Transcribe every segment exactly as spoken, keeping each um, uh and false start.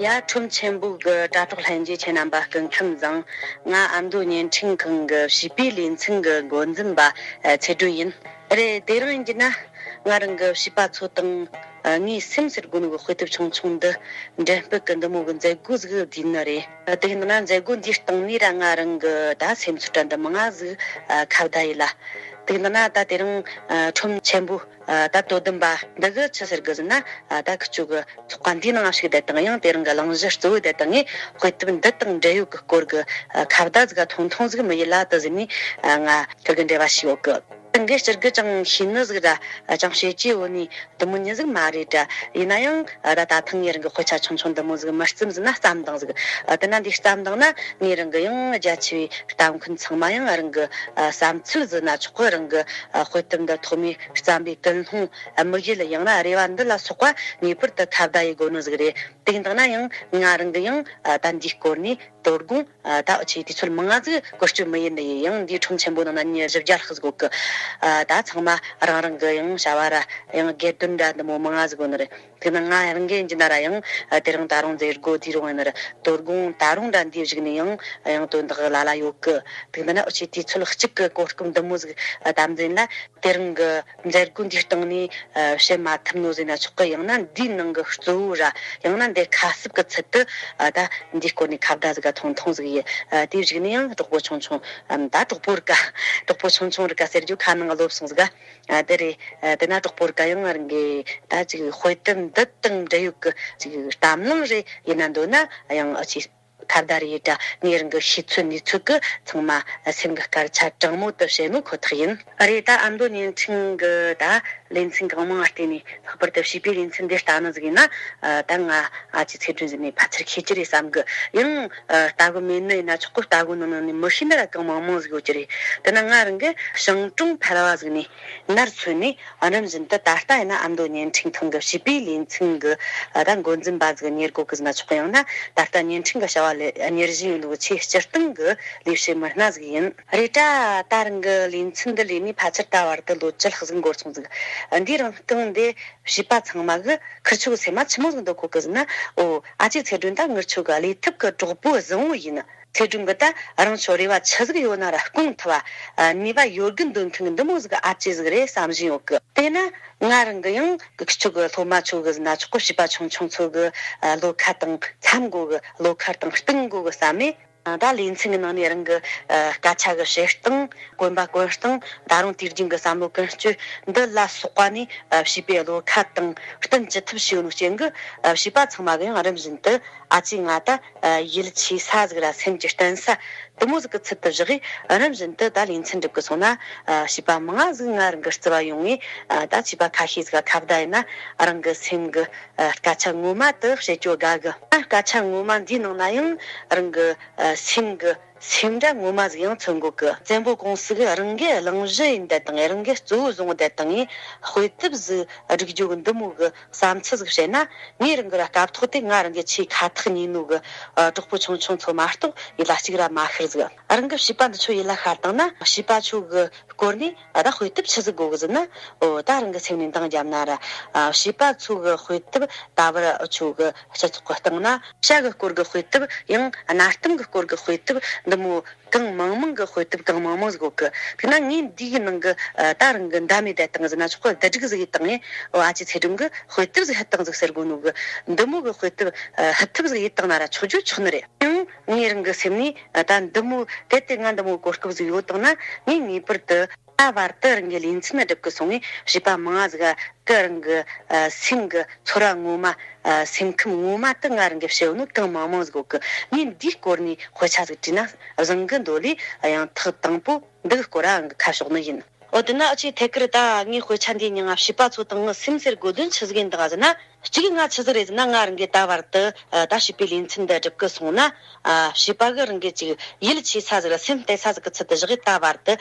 ཡ། ཁྲོམ་ཆེན་པོ་གི་དྲ་གྲོགས་ལྷན་རྒྱས་ཁྱེད་རྣམ་པ་སྐུ་ཁམས་བཟང་། ང་ཨ་མདོ་བརྙན་འཕྲིན་ཁང་གི་བྱིས་པའི་ལེ་ཚན་གི་འགོ་འཛིན་པ་ཨ་ཚེ་སྒྲོན་ཡིན། རེད། དེ་རིང་ཡིན་གྱི་ན་ང་རང་གི་བྱིས་པ་ཚོ་དང་ཨ་ངའི་སེམས་ཟེར་དགོས་ནོ་གི་དཔེ་དེབ་ཆུང་ཆུང་འདི་འགྲེམས་སྤེལ་གི་འདི་མོ་གི་མཛད་སྒོ་ཟིག་བསྡུས་ནི་རེད། དེ་ཡིན་ན་མཛད་སྒོ་འདིའི་སྟེང་ནས་ར་ང་རང་གི་ད་སེམས་ཚོར་འདྲ་འདི་མང་ང་ཟིག་ཨ་ཁ་བརྡ་ཡིན་ལ། དེ་ཡིན་ན་ད་དེ་རིང་ཨ་ཁྲོམ་ཆེན་པོ་ཨ་ད་དོ་དམ་པ་འདི་གི་ཆི་ཟེར་གི་ཟེར་ན། ཨ་ད་ཁི་ཆོ་གི་ཚོགས་པ་འདིའི་ནང་ཞུགས་བསྡད་དང་། ཡང་དེ་རིང་གི་གླེང་གཞི་གཙོ་བོ་བསྡད་དང་ངས་དཔེ་དེབ་འདི་དང་འབྲེལ་ཡོད་གི་སྐོར་གི་ཨ་ཁ་བརྡ་ཟིག་ག་ཐུང་ཐུང་ཟིག་མི་ཡིན་ལ་དེ་ཟིག་ནས་ཨ་ང་ཁི་གི་འབྲེལ་བ་ཞུས་ཡོད་གི། ངས་སྤྱིར་གི་ཅང་ཤེས་ནི་ཟིག་ར་ཨ་ཅང་བཤད་རྒྱུ་ཡོད་ནི་དེ་མོ་ཉིད་ཟིག་མ་རེད་དྲ། ཡིན་ན་ཡང་ཨ་ར་ད་ཐེངས་ངས་རང་གི་དཔེ་ཆ་ཆུང་ཆུང་འདི་མོ་ཟིག་མི་བརྩམས་ཟིན་ན་བརྩམས་དང་ཟིག་ཨ་དེ་ན་འདི་བརྩམས་དང་ན་ངས་རང་གི་ཡང་རྒྱ་ཆེ་བའི་ལྟ་མཁན་ཚང་མ་ཡང་རང་གི་ཨ་བསམ་ཚུལ་ཟིག་ན་ཆོག་གི། རང་གི་ཨ་དཔེ་དེབ་འདི་ཐོག་མའི་བརྩམས་པའི་ཀུན་སློང་། དམིགས་ཡུལ། ཡང་ན་རེ་བ་འདི་ལ་སོགས་པ་ངེས་པར་དུ་ཁ་བརྡ་ཡེད་དགོས་ནོ་ཟིག་རེད། དེ་ཡིན་དང་ན་ཡང་ང་རང་གི་ཡང་ཨ་ད་འདིའི་སྐོར་ནས་དོ་དགོང་ཨ་ད་འུ་ཆོས་དུས་ཚོད་མང་ང་ཟིག་བཀོལ་སྤྱོད་མི་ཡེད་ནི་ཡིན། ཡང་འདིའི་ཁྲོམ་ཆེན་པོ་ནང་ན་མྱི་བཞི་བརྒྱ་ལྷག་ཟིག་ཡོད་གི། ཨ་ད་ཚང་མ་རང་རང་གི་ཡང་བྱ་བ་ར་ཡང་དགེ་འདུན་འདྲ་འདི་མོ་མང་ང་ཟིག་ཡོད་ནི་རེད། དེ་ན་ང་རང་གི་ཡིན་གྱི་ན་ར་ཡང་ཨ་དེ་རིང་ད་རུང་མཛད་སྒོ་དེ་རུང་ཡིན་ནི་རེད། དོ་དགོང་ད་རུང་འདྲ་འདིའི་གཞུག་ནས་ཡང་ཡང་དོན་དག་ལ་ལ་ཡོད་གི། དེ་ན་འུ་ཆོས་དུས་ཚོད་གཅིག་གི་གོ་སྐབས་འདི་མོ་ཟིག་ཨ་དམ་འཛིན་ལ། དེ་རིང་གི་མཛད་སྒོ་འདིའི་སྟེང་ནས་ཨ་བཤད་མ་ཐུབ་ནོ་ཟེར་ན་ཆོག་གི། ཡང་ན་འདིའི་ནང་གི་གཙོ་བོ་ར་ཡང་ན་འདི་ཁ་གསབ་གི་ཚུལ་དུ་ཨ་ད་འདིའི་སྐོར་ནས་ཁ་བརྡ་ཟིག་ག་ཐུང་ཐུང་ཟིག་ཡེད། ཨ་དེའི་གཞུག་ནས་ཡང་གྲོགས་པོ་ཆུང་ཆུང་ཨམ་ད་གྲོགས་པོ་རི་ཀ་གྲོགས་པོ་ཆུང་ཆུང་རི་ཀ་ཟེར་རྒྱུ་ཁ་ནང་ལོབས་སོང་ཟིག་ཨ་དེ་རེད། ཨ་དེ་ན་གྲོགས་པོ་རི་ཀ་ཡང་རང་གི་ད་ཅིག་དཔེ་དེབ་འདི་དང་འབྲེལ་ཡོད་གི་ཅིག་གཏམ་གླེང་རེ་ཡིན་ན་འདོད་ན་ཡང་ཨ་ཅིག་ཁ་བརྡ་རེ་ཡེད་དྲ། ངས་རང་གི་ཤེས་ཚོད་ནུས་ཚོད་གི་ཚང་མ་སེམས་གི་སྐད་ཆ་དྲང་མོ་དུ་བཤད་ནོ་ཁོ་ཐག་ཡིན། རེད། ད་ཨ་མདོ་བརྙན་འཕྲིན་གི་ད་ལེ་ཚན་གང་མང་ང་བལྟས་ནས། ལྷག་པར་དུ་བྱིས་པའི་ལེ་ཚན་འདི་ལྟ་ནི་ཟིག་ཡིན་ན། ཨ་ད་ང་ཨ་ཅེ་ཚེ་སྒྲོན་ཟིག་ནས་ཕལ་ཆེར་ཤེས་ཀྱི་རེད་བསམ་གི། ཡང་ཨ་ལྟ་གི་མེད་ནི་ཡིན་ན་ཆོག་གི། ལྟ་གི་ནི་ནང་ནས་མི་ཤེས་ནི་ར་གང་མང་མང་ཟིག་ཡོད་ཀྱི་རེད། དེ་ན་ང་རང་གི་ཞིང་གྲོང་ཕལ་བ་ཟིག་ནས་ནར་སོན་ནས། རིམ་བཞིན་དུ་ད་ལྟ་ཡིན་ན་ཨ་མདོ་བརྙན་འཕྲིན་ཁང་གི་བྱིས་པའི་ལེ་ཚན་གི་ཨ་ད་འགོ་འཛིན་པ་ཟིག་གཉེར་དགོས་གི་ཟེར་ན་ཆོག་གི། ཡང་ན་ད་ལྟ་བརྙན་འཕྲིན་གི་བྱ་བ་ལས་གཉེར་བཞིན་ཡོད་ནོ་གི་ཆེས་སྤྱིར་བཏང་གི་ལས་བྱེད་མི་སྣ་ཟིག་ཡིན། རེད་དྲ། ད་རང་གི་ལེ་ཚན་འདི་ལས་ནས་ཕལ་ཆེར་ད་བར་དུ་ལོ་བཅུ་ལྷག་ཟིག་འགོར་སོང་ཟིག་འདིའི་རིང་སྟེང་འདི་བྱིས་པ་ཚང་མ་གི་ཁིར་ཆོ་གི་སེམས་མ་ཆི་མོ་ཟིག་འདོད་གོ་གི་ཟེར་ན། འོ་ཨ་ཅེ་ཚེ་སྒྲོན་ད་ངིར་ཆོ་གི་བློས་ཐུབ་གི་གྲོགས་པོ་བཟང་བོ་ཡིན། ཚེ་སྒྲོན་གི་ད་རང་ཆོ་རེ་བ་ཆི་ཟིག་ཡོད་ན་ར་སྐོང་ཐུབ་བ། ནུས་པ་ཡོད་རྒུ་འདོན་མཁན་གི་འདི་མོ་ཟིག་ཨ་ཅེ་ཟིག་རེད་བསམ་བཞིན་ཡོད་གི། དེ་ན་ང་རང་གི་ཡང་གི་ཁྱོད་གི་སློབ་མ་ཆོ་གི་ཟེར་ན་ཆོག་གི། བྱིས་པ་ཆུང་ཆུང་ཚོ་གི་ཨ་བློ་ཁ་དང་འཚམ་དགོ་གི། བློ་ཁ་དང་གཏིང་དགོ་གི་བསམ་མེད། ཨ་ད་ལེ་ཚན་གི་ནང་ནས་རང་གི་ཨ་སྐད་ཆ་གི་བཤད་སྟངས། གོན་པ་གོན་སྟངས། ད་རུང་དུས་རྒྱུན་གི་བསམ་བློ་ཀུན་སྤྱོད་འདི་ལ་སོགས་པ་ནས་ཨ་བྱིས་པའི་བློ་ཁ་དང་བསྟུན་ཅི་ཐུབ་བྱས་ཡོད་ནོ་རྐྱེན་གི། ཨ་བྱིས་པ་ཚང་མ་གི་ཡང་རིམ་བཞིན་དུ་ཨ་ཅེ་ང་ད་ཨ་ཡིད་ཆེས་ས་ཟིག་ར་སེམས་ཀྱི་བརྟེན་ས་དེ་མོ་ཟིག་གི་ཚུལ་དུ་བཞག་གི། རིམ་བཞིན་དུ་ད་ལེ་ཚན་འགྲུབ་གི་སོང་ན། ཨ་བྱིས་པ་མང་ང་ཟིག་ང་རང་གི་རྩི་བ་ཡོང་ངེ། ཨ་ད་བྱིས་པ་ཁ་ཤས་ཟིག་ཁ་བརྡ་ཡིན་ན་རང་གི་སེམས་གི་ཨ་སྐད་ཆ་ངོ་མ་དེ་བཤད་རྒྱུ་དགའ་གི། ཨ་སྐད་ཆ་ངོ་མ་འདིའི་ནང་ན་ཡང་རང་གི་ཨ་སེམས་གི་སེམས་སྒྲ་ངོ་མ་ཟིག་ཡང་མཚོན་གོ་གི། བཙན་པོ་ཀུང་སི་གི་རང་གི་གླེང་གཞི་ཡིན་བསྡད་དང་། རང་གི་གཙོ་བོ་བཟུང་བསྡད་དང་ངས་དཔེ་དེབ་ཟིག་སྒྲིག་རྒྱུ་གི་འདི་མོ་གི་བསམ་ཚུལ་ཟིག་བཤད་ན། ངས་རང་གི་ར་སྐབས་ཐོག་དེ་ང་རང་གི་ཆེས་ཁ་ཐག་ཉེ་ནོ་གི་ཨ་གྲོགས་པོ་ཆུང་ཆུང་ཚོ་མ་གཏོགས་ཡིད་ལ་གཅིག་ར་མ་ཤར་ཟིག་རང་གི་བྱིས་པ་འདི་ཚོ་ཡིད་ལ་ཤར་བཏང་ན། བྱིས་པ་ཚོ་གི་སྐོར་ནས་ཨ་ད་དཔེ་དེབ་ཆི་ཟིག་དགོ་གི་ཟེར་ན། འོ་ད་རང་གི་སེམས་ནས་འདང་བརྒྱབ་ན་ར། ཨ་བྱིས་པ་ཚོ་གི་དཔེ་དེབ་ད་བར་འུ་ཆོ་གི་སྤྱི་ཚོགས་གི་སྟེང་ན་བྱ་གི་སྐོར་གི་དཔེ་དེབ། ཡང་གནའ་གཏམ་གི་སྐོར་གི་དཔེ་དེབ། འདི་མོ་གང་མང་མང་གི་དཔེ་དེབ་གང་མང་མང་ཟིག་ཡོད་གི། དེ་ན་ངས་འདི་གི་ནང་གི་ཨ་ད་རང་གི་འདམ་མེ་བསྡད་བཏང་ཟེར་ན་ཆོག་གི། བསྡུ་སྒྲིག་ཟིག་ཡེད་བཏང་ངས། འོ་ཨ་ཅེ་ཚེ་སྒྲོན་གི་དཔེ་དེབ་ཟིག་ཕུད་བཏང་ཟིག་ཟེར་གོ་ནོ་གི། འདི་མོ་གི་དཔེ་དེབ་ཨ་ཕུད་ཐུབ་ཟིག་ཡེད་བཏང་ན་ར་ཆོག་རྒྱུ་ཆོག་ནི་རེད། ཡང་ངས་རང་གི་སེམས་ནས་ཨ་ད་འདི་མོ་གལ་ཏེ་ང་འདི་མོ་གོ་སྐབས་ཟིག་ཡོད་བཏང་ན། ངས་ངེས་པར་དུ་ད་བར་དུ་རང་གི་ལེ་ཚན་སྒྲུབ་གི་སོང་ངས། བྱིས་པ་མང་ང་ཟིག་ག་གི་རང་གི་ཨ་སེམས་གི་ཚོར་བ་ངོ་མ། ཨ་སེམས་ཁམས་ངོ་མ་དེ་ང་རང་གི་བཤད་ཡོད་ནོ་གང་མང་མང་ཟིག་ཡོད་གི། ངས་འདིའི་སྐོར་ནས་དཔེ་ཆ་ཟིག་བྲིས་ན་བཟང་གི་འདོད་ལས། ཡང་ཐག་དང་པོ་འདི་གི་སྐོར་ར་རང་གི་ཁ་ཕྱོགས་ནི་ཡིན། འོ་དེ་ན་འུ་ཆོས་ཐད་ཀར་ད་ངའི་དཔེ་ཆ་འདིའི་མྱིང་ང་བྱིས་པ་ཚོ་དང་ངི་སེམས་ཟེར་གོ་དོན་ཆི་ཟིག་ཡིན་ད་ག་ཟེར་ན། གཅིག་ང་ཆི་ཟིག་རེད་ཟེར་ན། ང་རང་གི་ད་བར་དུ་ཨ་ད་བྱིས་པའི་ལེ་ཚན་འདི་སྒྲུབ་གི་སོང་ན། ཨ་བྱིས་པ་གི་རང་གི་ཅིག་ཡིད་ཆེས་ས་ཟིག་ར་སེམས་གཏད་ས་ཟིག་གི་ཚུལ་དུ་བཞག་གི། ད་བར་དུ་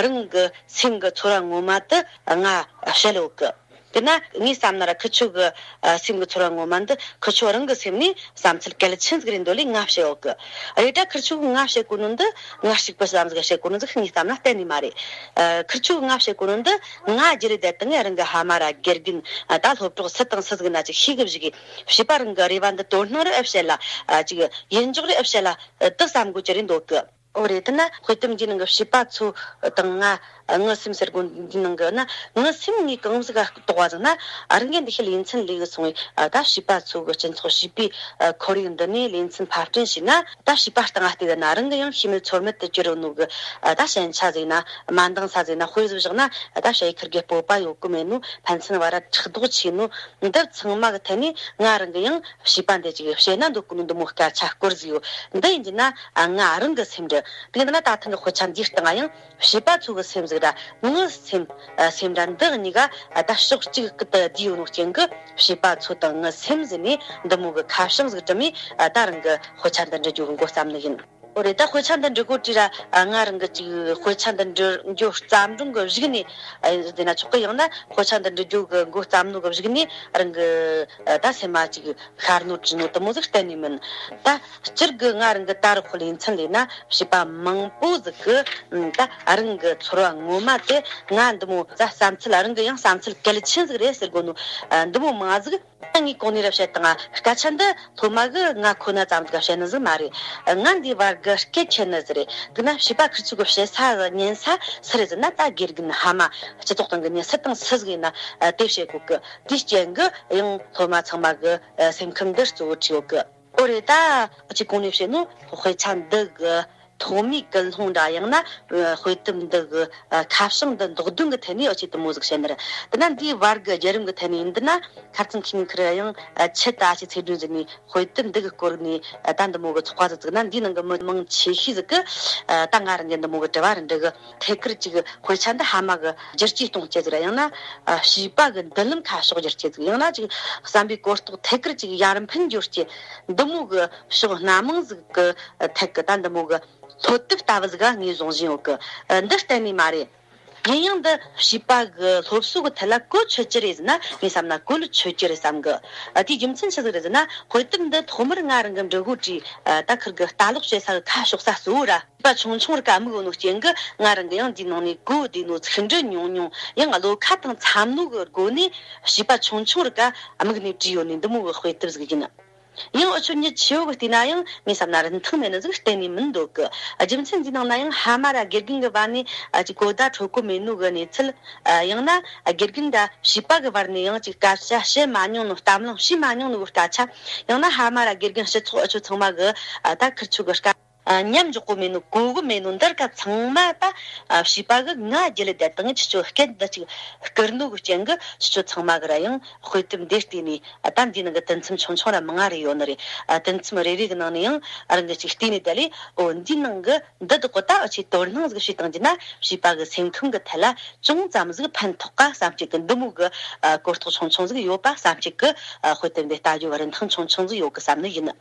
རང་གི་སེམས་གི་ཚོར་བ་ངོ་མ་དེ་ང་བཤད་ཡོད་གི། དེ་ན་ངས་བསམ་ན་ར་ཁི་ཆོ་གི་ཨ་སེམས་གི་ཚོར་བ་ངོ་མ་འདི་ཁི་ཆོ་རང་གི་སེམས་ནས་བསམ་ཚུལ་གལ་ཆེན་ཟིག་རེད་འདོད་ལས་ང་བཤད་ཡོད་གི། རེད་ད་ཁི་ཆོ་གི་ང་བཤད་གོ་ནོ་འདི་ང་གཅིག་པུ་བསམ་ཟིག་བཤད་གོ་ནོ་ཟིག་ངས་བསམ་ན་གཏན་ནས་མ་རེད། ཨ་ཁི་ཆོ་གི་ང་བཤད་གོ་ནོ་འདི་ང་རྒྱུ་རེད་དེ་དང་རང་གི་ཕ་མ་ར་དགེ་རྒན་ད་སློབ་གྲོགས་སུ་དང་སུ་ཟིག་ན་ཅིག་ཤེས་གི་བཞུགས་གི། བྱིས་པ་རང་གི་རེ་བ་འདི་དོ་སྣང་རེ་ཨེ་བྱེད་ལ། ཨ་ཅིག་ཡིད་འཇོག་རེ་ཨེ་བྱེད་ལ། ཨ་དེ་བསམ་དགོས་ཀྱི་རེད་འདོད་གི། ཨོ་རེད། དེ་ན་དཔེ་དེབ་འདིའི་ནང་གི་བྱིས་པ་ཚོ་དང་ང་ངའི་སེམས་ཟེར་གོ་འདིའི་ནང་གི་ན་ངའི་སེམས་ངས་གང་ཟིག་ག་རྟོགས་པ་ཟིག་ན། ཨ་རང་གི་འདི་ཤི་ལེ་ཚན་ལས་གི་སོང་བའི་ཨ་ད་བྱིས་པ་ཚོ་གི་སྤྱི་ཚོགས་བྱིས་པའི་ཨ་ཁོར་ཡུག་འདི་ནས་ལེ་ཚན་ཕབ་སྐྲུན་བྱས་ན། ད་བྱིས་པ་སྟེང་ང་བལྟས་ན་རང་གི་ཡང་ཤེས་མེད་ཚོར་མེད་དུ་གྱུར་ཡོད་ནོ་གི་ཨ་ད་ཞན་ཆ་ཟིག་ན་མ་འདང་ས་ཟིག་ན་དཔེ་ཟིག་བཞག་ན། ཨ་ད་ཞ་ཡི་ཁུར་གི་སྤོབས་པ་ཡོད་གི་མེད་ནོ། ཕན་ཚུན་བར་ཕྲག་དོག་ཆེ་ནོ། འདི་ཚང་མ་གི་ཐད་ནས་ང་རང་གི་ཡང་བྱིས་པ་འདི་ཅིག་བཤད་ན་འདོད་གོ་ནོ་འདི་མོ་སྐད་ཆ་སྐོར་ཟིག་ཡོད། འདི་ཡིན་གྱི་ན་ཨ་ང་རང་གི་སེམས་འདྲི། དེ་ཡིན་ན་ད་ཐེངས་གི་དཔེ་ཆ་འདིའི་སྟེང་ང་ཡང་བྱིས་པ་ཚོ་གི་སེམས་ཟིག་ར་ངའི་སེམས་ཨ་སེམས་ར་འདི་གཉིས་ཀ་ཨ་ད་ཕྱོགས་གཅིག་གི་ཏུ་བསྡུས་ཡོད་ནོ་རྐྱེན་གི་བྱིས་པ་ཚོ་དང་ངའི་སེམས་ཟེར་ནས་འདི་མོ་གི་ཁ་བྱང་ཟིག་བྲིས་མི་ཨ་ད་རང་གི་དཔེ་ཆ་འདི་འབྲི་རྒྱུ་གི་འགོ་བརྩམས་ནི་ཡིན། ཨོ་རེད། ད་དཔེ་ཆ་འདི་འབྲི་གོ་དུས་ར་ཨ་ང་རང་གི་ཅིག་དཔེ་ཆ་འདི་འབྲི་རྒྱུ་བརྩམས་སྒྲུང་གི་གཞུག་ནས་ཨ་ཟེར་ན་ཆོག་གི། ཡང་ན་དཔེ་ཆ་འདི་འབྲི་རྒྱུ་གི་འགོ་བརྩམས་ནོ་གི་གཞུག་ནས་རང་གི་ཨ་ད་སེམས་མ་ཅིག་ཤར་ནོ་བྲིས་ནོ་དེ་མོ་ཟིག་གཏན་ནས་མིན། ད་སྤྱིར་གི་ང་རང་གི་ད་རུ་ཁོ་ལེ་ཚན་ལས་ན་བྱིས་པ་མང་པོ་ཟིག་གི་ཨ་ད་རང་གི་ཚོར་བ་ངོ་མ་དེ་ང་འདི་མོ་ད་བསམ་ཚུལ་རང་གི་ཡང་བསམ་ཚུལ་གལ་ཆེན་ཟིག་རེད་ཟེར་གོ་ནོ་ཨ་འདི་མོ་མང་ཟིག་ངས་གོང་ནས་ར་བཤད་དང་། སྐད་ཆ་འདི་སློབ་མ་གི་ང་ཁོ་ན་ཙམ་ག་བཤད་ནི་ཟིག་མ་རེད། ང་འདིའི་བར་གི་སྐད་ཆ་ནི་ཟིག་རེད། དེ་ན་བྱིས་པ་ཁིར་ཚོ་གི་བཤད་ས་ཉན་ས་སུ་རེད་ཟེར་ན། ད་དགེ་རྒན་ཕ་མ་སྤྱི་ཚོགས་སྟེང་གི་མྱི་སུ་དང་སུ་ཟིག་ཡིན་ན་ཨ་དེ་བཤད་གོ་གི། དེའི་རྐྱེན་གི་ཡང་སློབ་མ་ཚང་མ་གི་ཨ་སེམས་ཁམས་འདི་གཙོ་བོ་བྲིས་ཡོད་གི། ཨོ་རེད། ད་ཅིག་གོང་ནས་བཤད་ནོ་དཔེ་ཆ་འདི་གི་ཐོག་མའི་ཀུན་སློང་འདྲ། ཡང་ན་ཨ་དཔེ་དེབ་འདི་གི་ཨ་ཁ་བྱང་འདི་འདོགས་དོན་གི་ཐད་ནས་ཨ་ཅིག་དེ་མོ་ཟིག་བཤད་ནི་རེད། དེ་ན་འདིའི་བར་གི་བརྒྱུད་རིམ་གི་ཐད་ནས་ཡིན་དུས་ན། ཁ་རྩང་ཁྱི་ཉིན་ཁིར་ཡང་ཨ་ཆེད་དུ་ཨ་ཅེ་ཚེ་སྒྲོན་ཟེར་ནས་དཔེ་དེབ་འདི་གི་སྐོར་ནས་ཨ་ད་འདི་མོ་གི་ཚོགས་པ་ཟིག་བཙུགས་ན། འདིའི་ནང་གི་མི་མང་ཆེ་ཤོས་ཟིག་གི་ཨ་ད་ང་རང་གི་འདི་མོ་གི་དྲི་བ་རེ་འདྲི་གི། ཐད་ཀར་ཅིག་དཔེ་ཆ་འདི་ཕ་མ་གི་བསྒྱུར་བཅོས་གཏོང་བྱེད་ཟིག་ར། ཡང་ན་ཨ་བྱིས་པ་གི་མདུན་ལམ་ཁ་ཕྱོགས་བསྒྱུར་བྱེད་ཟིག་ཡང་ན་ཅིག་བསམ་པའི་གོ་རྟོགས་ཐད་ཀར་ཅིག་ཡར་འཕེན་བསྒྱུར་བྱེད། འདི་མོ་གི་ཕྱོགས་སྣ་མང་ཟིག་གི་ཐད་གི་ད་འདི་མོ་གི་སློབ་དེབ་ལྟ་བུ་ཟིག་ག་ངོས་བཟུང་བཞིན་ཡོད་གི། ཨ་འདི་གཏན་ནས་མ་རེད། ཡིན་ཡང་འདི་བྱིས་པ་གི་སློབ་གསོ་གི་ཐད་ལ་གོ་ཆོད་ཀྱི་རེད་ཟེར་ན། ངས་བསམ་ན་གོ་ལ་ཆོད་ཀྱི་རེད་བསམ་གི། ཨ་དེའི་རྒྱུ་མཚན་ཆི་ཟིག་རེད་ཟེར་ན། དཔེ་དེབ་འདི་ཐོག་མར་ང་རང་གི་འབྲི་གོ་དུས་ཨ་ད་ཁིར་གི་ལྟ་ཀློག་བྱེད་ས་གི་ཁ་ཕྱོགས་ས་གཙོ་བོ་ར་བྱིས་པ་ཆུང་ཆུང་རིགས་ག་དམིགས་ཡོད་ནོ་རྐྱེན་གི། ང་རང་གི་ཡང་འདིའི་ནང་ནས་གོ་བདེ་ནོ་ཚིག་འབྲུ་ཉུང་ཉུང་ཡང་བློ་ཁ་དང་འཚམ་ནོ་གི་སྒོ་ནས་བྱིས་པ་ཆུང་ཆུང་རིགས་ག་དམིགས་ནས་བྲིས་ཡོད་ནི་འདི་མོ་གི་དཔེ་དེབ་ཟིག་ཡིན། ཡང་འུ་ཆོ་མྱི་ཆེ་བོ་གི་བལྟས་ན་ཡང་ངས་བསམ་ན་རིན་ཐང་མེད་ནི་ཟིག་གཏན་ནས་མིན་འདོད་གི། རྒྱུ་མཚན་འདིའི་ནང་ན་ཡང་ཕ་མ་ར་དགེ་རྒན་གི་བར་ནས་ཨ་ཅིག་གོ་བརྡ་འཕྲོད་གོ་མེད་ནོ་གི་གནས་ཚུལ། ཨ་ཡང་ན་ཨ་དགེ་རྒན་དང་བྱིས་པ་གི་བར་ནས་ཡང་ཅིག་སྐད་ཆ་བཤད་མ་མྱོང་ནོ། གཏམ་གླེང་བྱས་མ་མྱོང་ནོ་གི་སྐད་ཆ། ཡང་ན་ཕ་མ་ར་དགེ་རྒན་སྤྱི་ཚོགས་འུ་ཆོ་ཚང་མ་གི་ཨ་ད་ཁིར་ཆོ་གི་སྐད་ཨ་མཉམ་འཇོག་གོ་མེད་ནོ། གོ་གི་མེད་ནོ། འདི་རིགས་ག་ཚང་མ་ད་ཨ་བྱིས་པ་གི་ང་རྒྱུད་ལ་བསྡད་དང་། ཁྱེད་ཆོ་སྐད་འདི་ཅིག་བསྐུར་ནོ་གི་རྐྱེན་གི་ཁྱེད་ཆོ་ཚང་མ་གི་ར་ཡང་དཔེ་དེབ་འདི་བལྟས་ནས་ཨ་ད་འདིའི་ནང་གི་དུས་མཚམས་ཆུང་ཆུང་ར་མང་ང་རེ་ཡོད་ནི་རེད། ཨ་དུས་མཚམས་རེ་རེ་གི་ནང་ནས་ཡང་ཨ་རང་གིས་ཅིག་བལྟས་ནས་བསྡད་ལས། ཨོ་འདིའི་ནང་གི་འདི་དག་གོ་ད་ཨ་ཅིག་དོ་སྣང་ཟིག་བྱས་བཏང་རྒྱུ་ན་བྱིས་པ་གི་སེམས་ཁམས་གི་ཐད་ལ་ཅུང་ཙམ་ཟིག་ཕན་ཐོགས་ག་བསམ་གཅིག་གི། འདི་མོ་གི་ཨ་གོ་རྟོགས་ཆུང་ཆུང་ཟིག་ཡོད་པ་བསམ་གཅིག་གི། ཨ་དཔེ་དེབ་འདི་ལྟ་རྒྱུ་བ་རིན་ཐང་ཆུང་ཆུང་ཟིག་ཡོད་གི་བསམ་ནི་ཡིན།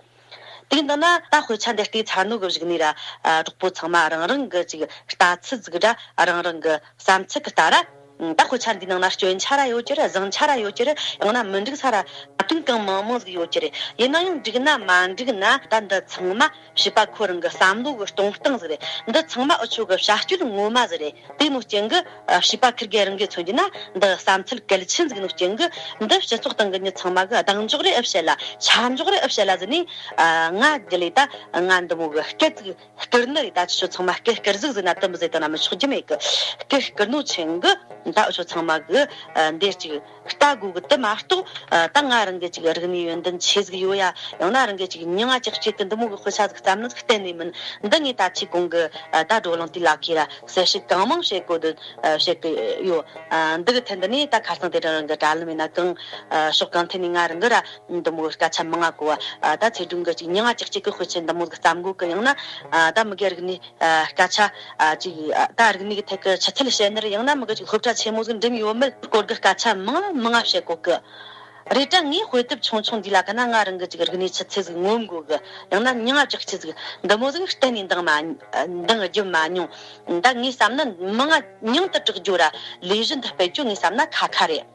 དེ་འདི་ན་ད་དཔེ་ཆ་འདི་བལྟས་ཚར་ནོ་གི་གཞུག་ནས་ར་ཨ་གྲོགས་པོ་ཚང་མ་རང་རང་གི་ཅིག་ལྟ་ཚུལ་ཟིག་ར་རང་རང་གི་བསམ་ཚུལ་གི་ལྟ་ར། ད་དཔེ་ཆ་འདི་ནང་ན་སྐྱོན་ཆ་ར་ཡོད་ཀྱི་རེད། བཟང་ཆ་ར་ཡོད་ཀྱི་རེད། ཡང་ན་མི་འགྲིག་ས་ར་ད་དུང་གང་མང་མང་ཟིག་ཡོད་ཀྱི་རེད། ཡིན་ན་ཡང་འགྲིག་ན་མ་འགྲིག་ན་ད་འདི་ཚང་མ་བྱིས་པ་ཁོ་རང་གི་བསམ་བློ་གི་གཏོང་སྟངས་ཟིག་རེད། འདི་ཚང་མ་འུ་ཆོ་གི་བྱ་སྤྱོད་ངོ་མ་ཟིག་རེད། དེ་ནོ་རྐྱེན་གི་ཨ་བྱིས་པ་ཁིར་གེ་རང་གིས་མཚོན་རྒྱུ་ན་འདི་བསམ་ཚུལ་གལ་ཆེན་ཟིག་ནོ་རྐྱེན་གི། འདི་སྤྱི་ཚོགས་སྟེང་གི་མྱི་ཚང་མ་གི་གདེང་འཇོག་རེ་ཨེ་བྱེད་ལ། ཆ་འཇོག་རེ་ཨེ་བྱེད་ལ་ཟེར་ནས། ཨ་ང་རྒྱུད་ལས་ད་ང་འདི་མོ་གི་སྐད་ཅིག་བསྐུར་ནི་རེད། ད་ཁྱེད་ཆོ་ཚང་མ་སྐད་བསྐུར་ཟིག་ཟེར་ན་དེ་མི་ཟེར་བཏང་ན་མི་ཆོག་རྒྱུ་མེད་གི། སྐད་བསྐུར་ནོ་རྐྱེན་གི་ད་འུ་ཆོ་ཚང་མ་གི་ཨ་འདིར་ཅིག་ལྟ་དགོས་གི། དེ་མ་གཏོགས་ཨ་ད་ང་རང་གི་ཅིག་རིག་གནས་ཡོན་ཏན་ཆེ་ཟིག་ཡོད་ཡ། ཡང་ན་རང་གི་ཅིག་མྱིང་ང་ཅིག་སྐྱེས་གི་འདི་མོ་གི་དཔེ་ཆ་ཟིག་བརྩམས་ནི་ཟིག་གཏན་ནས་མིན། འདི་ངས་ད་ཅིག་གོང་གི་ཨ་ད་བགྲོ་གླེང་དེ་ལ་ཁྱེད་ར་གསལ་བཤད་གང་མང་བྱེད་དགོས་འདུག་ཨ་བྱེད་གི་ཡོད། ཨ་འདི་གི་ཐད་འདི་ནས་ད་ཁ་སང་དེ་རིང་རང་གི་དྲ་ལམ་ཡིན་ན་གང་ཨ་ཕྱོགས་གང་ཐད་ནས་ང་རང་གི་ར་འདི་མོ་སྐད་ཆ་མང་ང་གོ་བ། ཨ་ད་ཚེ་སྒྲོན་གི་ཅིག་མྱིང་ང་ཅིག་སྐྱེས་གི་དཔེ་ཆ་འདི་མོ་ཟིག་བརྩམས་དགོས་གི། ཡང་ན་ཨ་ད་མི་སྒེར་རིག་གནས་ཨ་སྐད་ཆ་ཨ་ཅིག་ཨ་ད་རིག་གནས་ཀྱི་ཐད་ཀྱི་ཆུ་ཚད་བཤད་ནི་རེད། ཡང་ན་མི་གི་ཅིག་སློབ་གྲྭ་ཆེན་མོ་ཟིག་འགྲིམས་ཡོད་མེད་སྐོར་གི་སྐད་ཆ་མང་མང་ང་བཤད་གོ་གི། རེད་དྲ་ངས་དཔེ་དེབ་ཆུང་ཆུང་འདི་ལ་ཁ་ན་ང་རང་གི་ཅིག་རིག་གནས་ཆུ་ཚད་ཟིག་ངོམ་དགོས་གི། ཡང་ན་མྱིང་ང་ཅིག་སྐྱེས་ཟིག་འདི་མོ་ཟིག་གཏན་ནས་འདང་མ་འདང་རྒྱུ་མ་མྱོང་། ད་ངས་བསམ་ན་མང་ང་མྱིང་དུ་གྲགས་རྒྱུ་ར་ལས་གཞི་འདི་སྤེལ་རྒྱུ་ངས་བསམ་ན་ཁ་ཁ་རེད།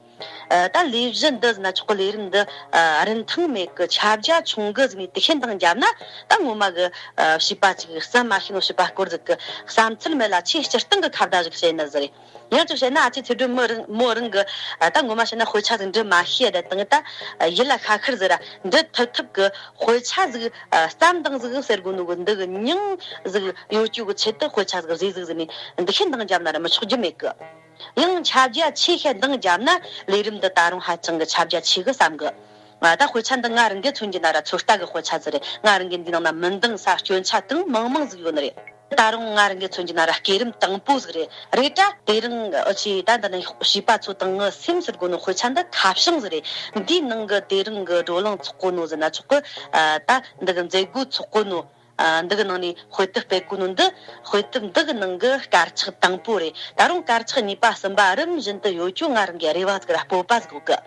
ཨ། ད་ལས་གཞི་འདི་ཟེར་ན་ཆོག་གི། ལས་རིམ་འདི། ཨ། རིན་ཐང་མེད་གི། ཁྱབ་རྒྱ་ཆུང་གི་ཟེར་ནས་དེ་བྱས་འདང་བརྒྱབ་ན། ད་ངོ་མ་གི། ཨ། བྱིས་པ་ཅིག་བསམ་མ་ཤེས་ནོ་བྱིས་པ་སྐོར་ཟིག་གི་བསམ་ཚུལ་མེད་ལ། ཆེས་སྤྱིར་བཏང་གི་ཁ་བརྡ་ཞིག་བྱས་ན་ཟེར། ཡང་ཅིག་བཤད་ན། ཨ་ཅེ་ཚེ་སྒྲོན་མོ་རང་མོ་རང་གི། ཨ། ད་ངོ་མ་བཤད་ན་དཔེ་ཆ་ཟིག་འབྲི་མ་ཤེས་ཡ། ད་དང་ད་ཡིད་ལ་ཤ་ཁར་ཟིག་ར་འབྲི་ཐུབ་ཐུབ་གི། དཔེ་ཆ་ཟིག་ཨ། བརྩམས་དང་ཟིག་ཟེར་གོ་ནོ་གི། འདི་གི་མྱིང་ཟིག་ཡོད་རྒྱུ་གི་ཆེད་དུ་དཔེ་ཆ་ཟིག་བཟོས་ཟིག་ཟེར་ནས་འདི་བྱས་འདང་བརྒྱབ་ན་ར་མི་ཆོག་རྒྱུ་མེད་གི། ཡང་ཁྱབ་རྒྱ་ཆེ་ཤས་འདང་བརྒྱབ་ན། ལས་རིམ་འདི་ད་རུང་ཧ་ཅང་གི་ཁྱབ་རྒྱ་ཆེ་གི་བསམ་གི། ང་ད་དཔེ་ཆ་འདི་ང་རང་གིས་མཚོན་རྒྱུ་ན་ར་ཚོད་ལྟ་གི་དཔེ་ཆ་ཟིག་རེད། ང་རང་གིས་འདི་ནང་ན་མི་འདང་ས་སྐྱོན་ཆ་དང་མང་མང་ཟིག་ཡོད་ནི་རེད། ད་རུང་ང་རང་གིས་མཚོན་རྒྱུ་ན་ར་སྐས་རིམ་དང་པོ་ཟིག་རེད། རེད་དྲ། དེ་རིང་ཨ་ཅེ་ད་འདི་ནི་བྱིས་པ་ཚོ་དང་ངི་སེམས་ཟེར་གོ་ནོ་དཔེ་ཆ་འདི་ཁ་བྱང་ཟིག་རེད། འདིའི་ནང་གི་དེ་རིང་གི་བགྲོ་གླེང་ཚོགས་གོ་ནོ་ཟེར་ན་ཆོག་གི། ཨ། ད་འདི་གི་མཛད་སྒོ་ཚོགས་གོ་ནོ། ཨ། འདི་གི་ནང་ནས་དཔེ་དེབ་སྤེལ་གོ་ནོ་འདི། དཔེ་དེབ་འདི་གི་ནང་གི་དཀར་ཆག་དང་པོ་རེད། ད་རུང་དཀར་ཆག་གཉིས་པ་གསུམ་པ་རིམ་བཞིན་དུ་ཡོད་རྒྱུ་ང་རང་གི་རེ་བ་ཟིག་ར་སྤོབས་པ་ཟིག་ཡོད་གི།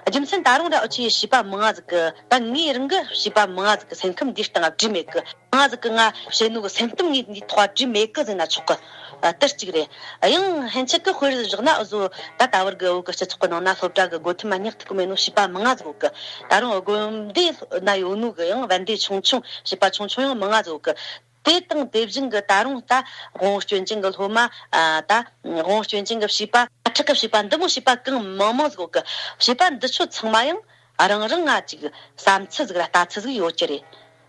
རྒྱུ་མཚན་ད་རུང་ར་ཨ་ཅེ་བྱིས་པ་མང་ང་ཟིག་གི། ད་ངའི་རང་གི་བྱིས་པ་མང་ང་ཟིག་གི་སེམས་ཁམས་འདིའི་སྟེང་ང་བྲིས་མེད་གི། མང་ང་ཟིག་གི་ང་བཤད་ནོ་གི་སེམས་གཏམ་ངས་འདིའི་ཐོག་བྲིས་མེད་གི་ཟེར་ན་ཆོག་གི། ཨ། དེ་གཅིག་རེད། ཡང་ཧན་ཆད་གི་དཔེར་བཞག་ན། འུ་ཟོ་ད་ད་བར་གི་བོད་གི་སྤྱི་ཚོགས་གི་ནང་ན་སློབ་གྲྭ་གི་སྒོ་ཐེམ་མ་སྙེག་ཐུབ་གི་མེད་ནོ་བྱིས་པ་མང་ང་ཟིག་ཡོད་གི། ད་རུང་དགོན་སྡེ་ན་ཡོད་ནོ་གི་ཡང་བན་དེ་ཆུང་ཆུང་བྱིས་པ་ཆུང་ཆུང་ཡང་མང་ང་ཟིག་ཡོད་གི། དེ་དང་དེ་བཞིན་གི་ད་རུང་ད་དབང་པོ་སྐྱོན་ཅན་གི་སློབ་མ། ཨ། ད་དབང་པོ་སྐྱོན་ཅན་གི་བྱིས་པ། ཁྲག་གི་བྱིས་པ། འདི་མོ་བྱིས་པ་གང་མང་མང་ཟིག་ཡོད་གི། བྱིས་པ་འདི་ཚོ་ཚང་མ་ཡང་རང་རང་ང་ཅིག་བསམ་ཚུལ་ཟིག་ར་ལྟ་ཚུལ་ཟིག་ཡོད་རྒྱུ་རེད།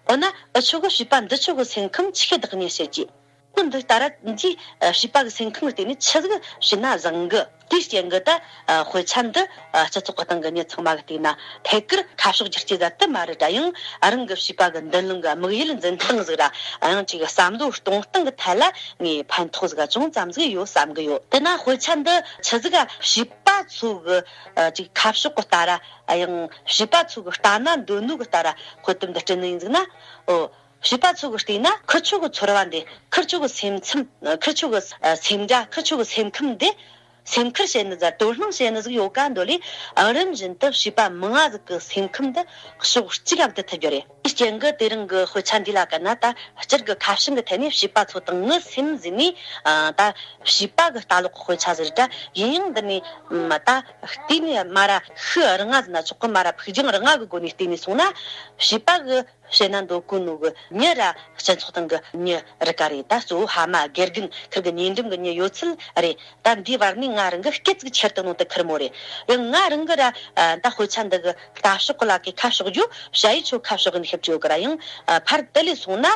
འོ་ན་འུ་ཆོ་གི་བྱིས་པ་འདི་ཚོ་གི་སེམས་ཁམས་ཆི་གི་བདག་གཉེར་བྱེད་རྒྱུ། ཁོ་འདི་ལྟ་ར་འདིས། ཨ། བྱིས་པ་གི་སེམས་ཁམས་བལྟས་ནས་ཆི་ཟིག་བྱས་ན་བཟང་གི། དེའི་རྐྱེན་གིས་ད། ཨ། དཔེ་ཆ་འདི། ཨ། སྤྱི་ཚོགས་གི་སྟེང་གི་མྱི་ཚང་མ་གིས་བལྟས་ན་ཐད་ཀར་ཁ་ཕྱོགས་བསྒྱུར་རྒྱུ་ཟེར་དེ་མ་རེད་དྲ། ཡང་རང་གི་བྱིས་པ་གི་མདུན་ལམ་གི་དམིགས་ཡུལ་འཛིན་སྟངས་ཟིག་ར། ཡང་ཅིག་བསམ་བློ་གཏོང་སྟངས་གི་ཐད་ལ་ངས་ཕན་ཐོགས་ཟིག་ཅུང་ཙམ་ཟིག་ཡོད་བསམ་གི་ཡོད། དེ་ན་དཔེ་ཆ་འདི་ཆི་ཟིག་བྱིས་པ་ཚོ་གི། ཨ། ཅིག་ཁ་ཕྱོགས་གི་ལྟ་ར། ཡང་བྱིས་པ་ཚོ་གི་ལྟ་ན་འདོད་ནོ་གི་ལྟ་ར་དཔེ་དེབ་འདི་བྲིས་ནི་ཡིན་ཟིག་ན། ཨོ། བྱིས་པ་ཚོ་གི་བལྟས་ན་ཁུ་ཆོ་གི་ཚོར་བ་འདི། ཁུ་ཆོ་གི་སེམས་ཚིམ། ཁུ་ཆོ་གི་སེམས་སྒྲ། ཁུ་ཆོ་གི་སེམས་ཁམས་འདི་སེམས་ཁུར་བྱེད་ནི་ཟིག། དོ་སྣང་བྱེད་ནི་ཟིག་ཡོད་ག་འདོད་ལས། རིམ་བཞིན་དུ་བྱིས་པ་མང་ང་ཟིག་གི་སེམས་ཁམས་འདི་ཕྱོགས་གཅིག་ག་འདུ་ཐུབ་རྒྱུ་རེད། དེའི་རྐྱེན་གིས་དེ་རིང་གི་དཔེ་ཆ་འདི་ལ་བཀལ་ན། ད་སྤྱིར་གི་ཁ་བྱང་གི་ཐད་ནས་བྱིས་པ་ཚོ་དང་ངི་སེམས་ཟེར་ནས། ཨ། ད་བྱིས་པ་གི་ལྟ་ཀློག་གི་དཔེ་ཆ་ཟིག་རེད་དྲ། ཡིན་ཡང་འདི་ནས་མ་ད་བལྟས་ནས་མ་ར་ཤི་རིང་ང་ཟེར་ན་ཆོག་གི། མ་ར་ཕུགས་རྒྱང་རིང་ང་གི་སྒོ་ནས་བལྟས་ནས་སོང་ན། བྱིས་པ་གི་བཤད་ན་འདོད་གོ་ནོ་གི་མྱི་ར་སྤྱི་ཚོགས་སྟེང་གི་མྱི་རིགས་ག་རེ། ད་གཙོ་བོ་ཕ་མ་དགེ་རྒན་ཁིར་གི་ཉེ་འགྲམ་གི་མྱི་ཡོད་ཚུལ་རེད། ད་འདིའི་བར་ནས་ང་རང་གི་སྐད་ཅིག་ཁྱེར་བཏང་ནོ་དེ་ཁེར་མོ་རེད། ཡང་ང་རང་གི་ར། ཨ། ད་དཔེ་ཆ་འདི་གི་ལྟ་ཕྱོགས་གི་ལ་ཀའི་ཁ་ཕྱོགས་རྒྱུ། ཞ་ཡི་ཆོ་ཁ་ཕྱོགས་གི་ནས་ཤེས་རྒྱུ་ཡོད་གི་ར། ཡང་། ཨ། ཕར་དེ་ལས་སོང་ན།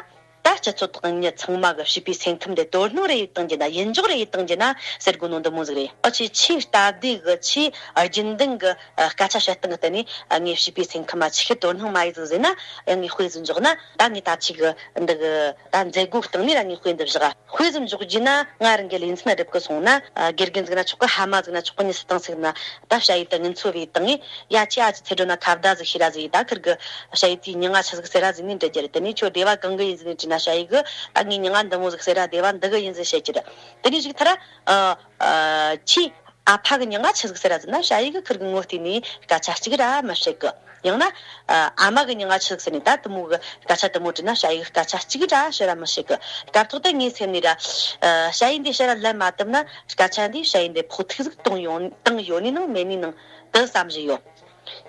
ད་སྤྱི་ཚོགས་དང་མྱི་ཚང་མ་གི་བྱིས་པའི་སེམས་ཁམས་དེ་དོ་སྣང་རེ་ཡེད་བཏང་རྒྱུ་ན། ཡིད་འཇོག་རེ་ཡེད་བཏང་རྒྱུ་ན་ཟེར་གོ་ནོ་འདི་མོ་ཟིག་རེད། ཨ། ཆེས་ཆེས་སྟབས་བདེ་གི། ཆེས་རྒྱུན་ལྡན་གི། ཨ། སྐད་ཆ་བཤད་སྟངས་གི་སྟེང་ནས། ཨ། ངས་བྱིས་པའི་སེམས་ཁམས་མ་ཆི་ཤེས་དོ་སྣང་མ་ཡེད་ཟིག་ཟེར་ན། ཡང་ངས་དཔེ་ཟིག་འཇོག་ན། ད་ངས་ད་ཅིག་གི་འདི་གི་ད་མཛད་སྒོའི་སྟེང་ནས་ར་ངས་དཔེ་འདི་བཞག། དཔེ་ཟིག་འཇོག་རྒྱུ་ན། ང་རང་གི་ལེ་ཚན་སྒྲུབ་གི་སོང་ན། ཨ། དགེ་རྒན་ཟིག་ན་ཆོག་གི། ཕ་མ་ཟིག་ན་ཆོག་གི། མྱི་སུ་དང་སུ་ན། ད་ཞ་ཡི་དེ་ངི་འཚོ་བའི་སྟེང་ངས། ཡ། ཁྱོས་ཨ་ཅེ་ཚེ་སྒྲོན་ན་ཁ་བརྡ་ཟིག་བྱོས་ར་ཟེར། ད་ཁིར་གི་ཞ་ཡི་དེའི་མྱིང་ང་ཆི་ཟིག་ཟེར་ར་ཟེར་ནས་འདྲི་རྒྱུ་རེད། དེ་ནས་ཁྱོད་སྡེ་བ་གང་གི་ཡིན་ཟེར་ནས་དྲིས་ན། ཞ་ཡི་གིས་ད་ངའི་མྱིང་ང་འདི་མོ་ཟིག་ཟེར་ར། སྡེ་བ་འདི་གི་ཡིན་ཟེར་བཤད་རྒྱུ་རེད། དེ་ནས་ཅིག་ཐ་ར། ཨ། ཨ། ཁྱོའི་ཨ་ཕ་གི་མྱིང་ང་ཆི་ཟིག་ཟེར་ར་ཟེར་ན། ཞ་ཡི་གིས་ཁིར་གི་ངོ་བལྟས་ནས་སྐད་ཆ་གཅིག་ར་མི་བཤད་གི། ཡང་ན། ཨ། ཨ་མ་གི་མྱིང་ང་ཆི་ཟིག་ཟེར་ནས་ད་དེ་མོ་གི་སྐད་ཆ་དེ་མོ་དྲིས་ན། ཞ་ཡི་གིས་སྐད་ཆ་གཅིག་ར་བཤད་ར་མི་བཤད་གི། སྐབས་ཐོག་དེ་ངའི་སེམས་ནས་ར། ཨ། ཞ་ཡི་འདི་བཤད་ར་ལན་མ་བཏབ་ན། སྐད་ཆ་འདིས་ཞ་ཡི་འདི་ཕོག་ཐུག་ཟིག་བཏང་ཡོང་བཏང་ཡོད་ནི་ནང་མེད་ནི་ནང་དེ་བསམ་བཞིན་ཡོད།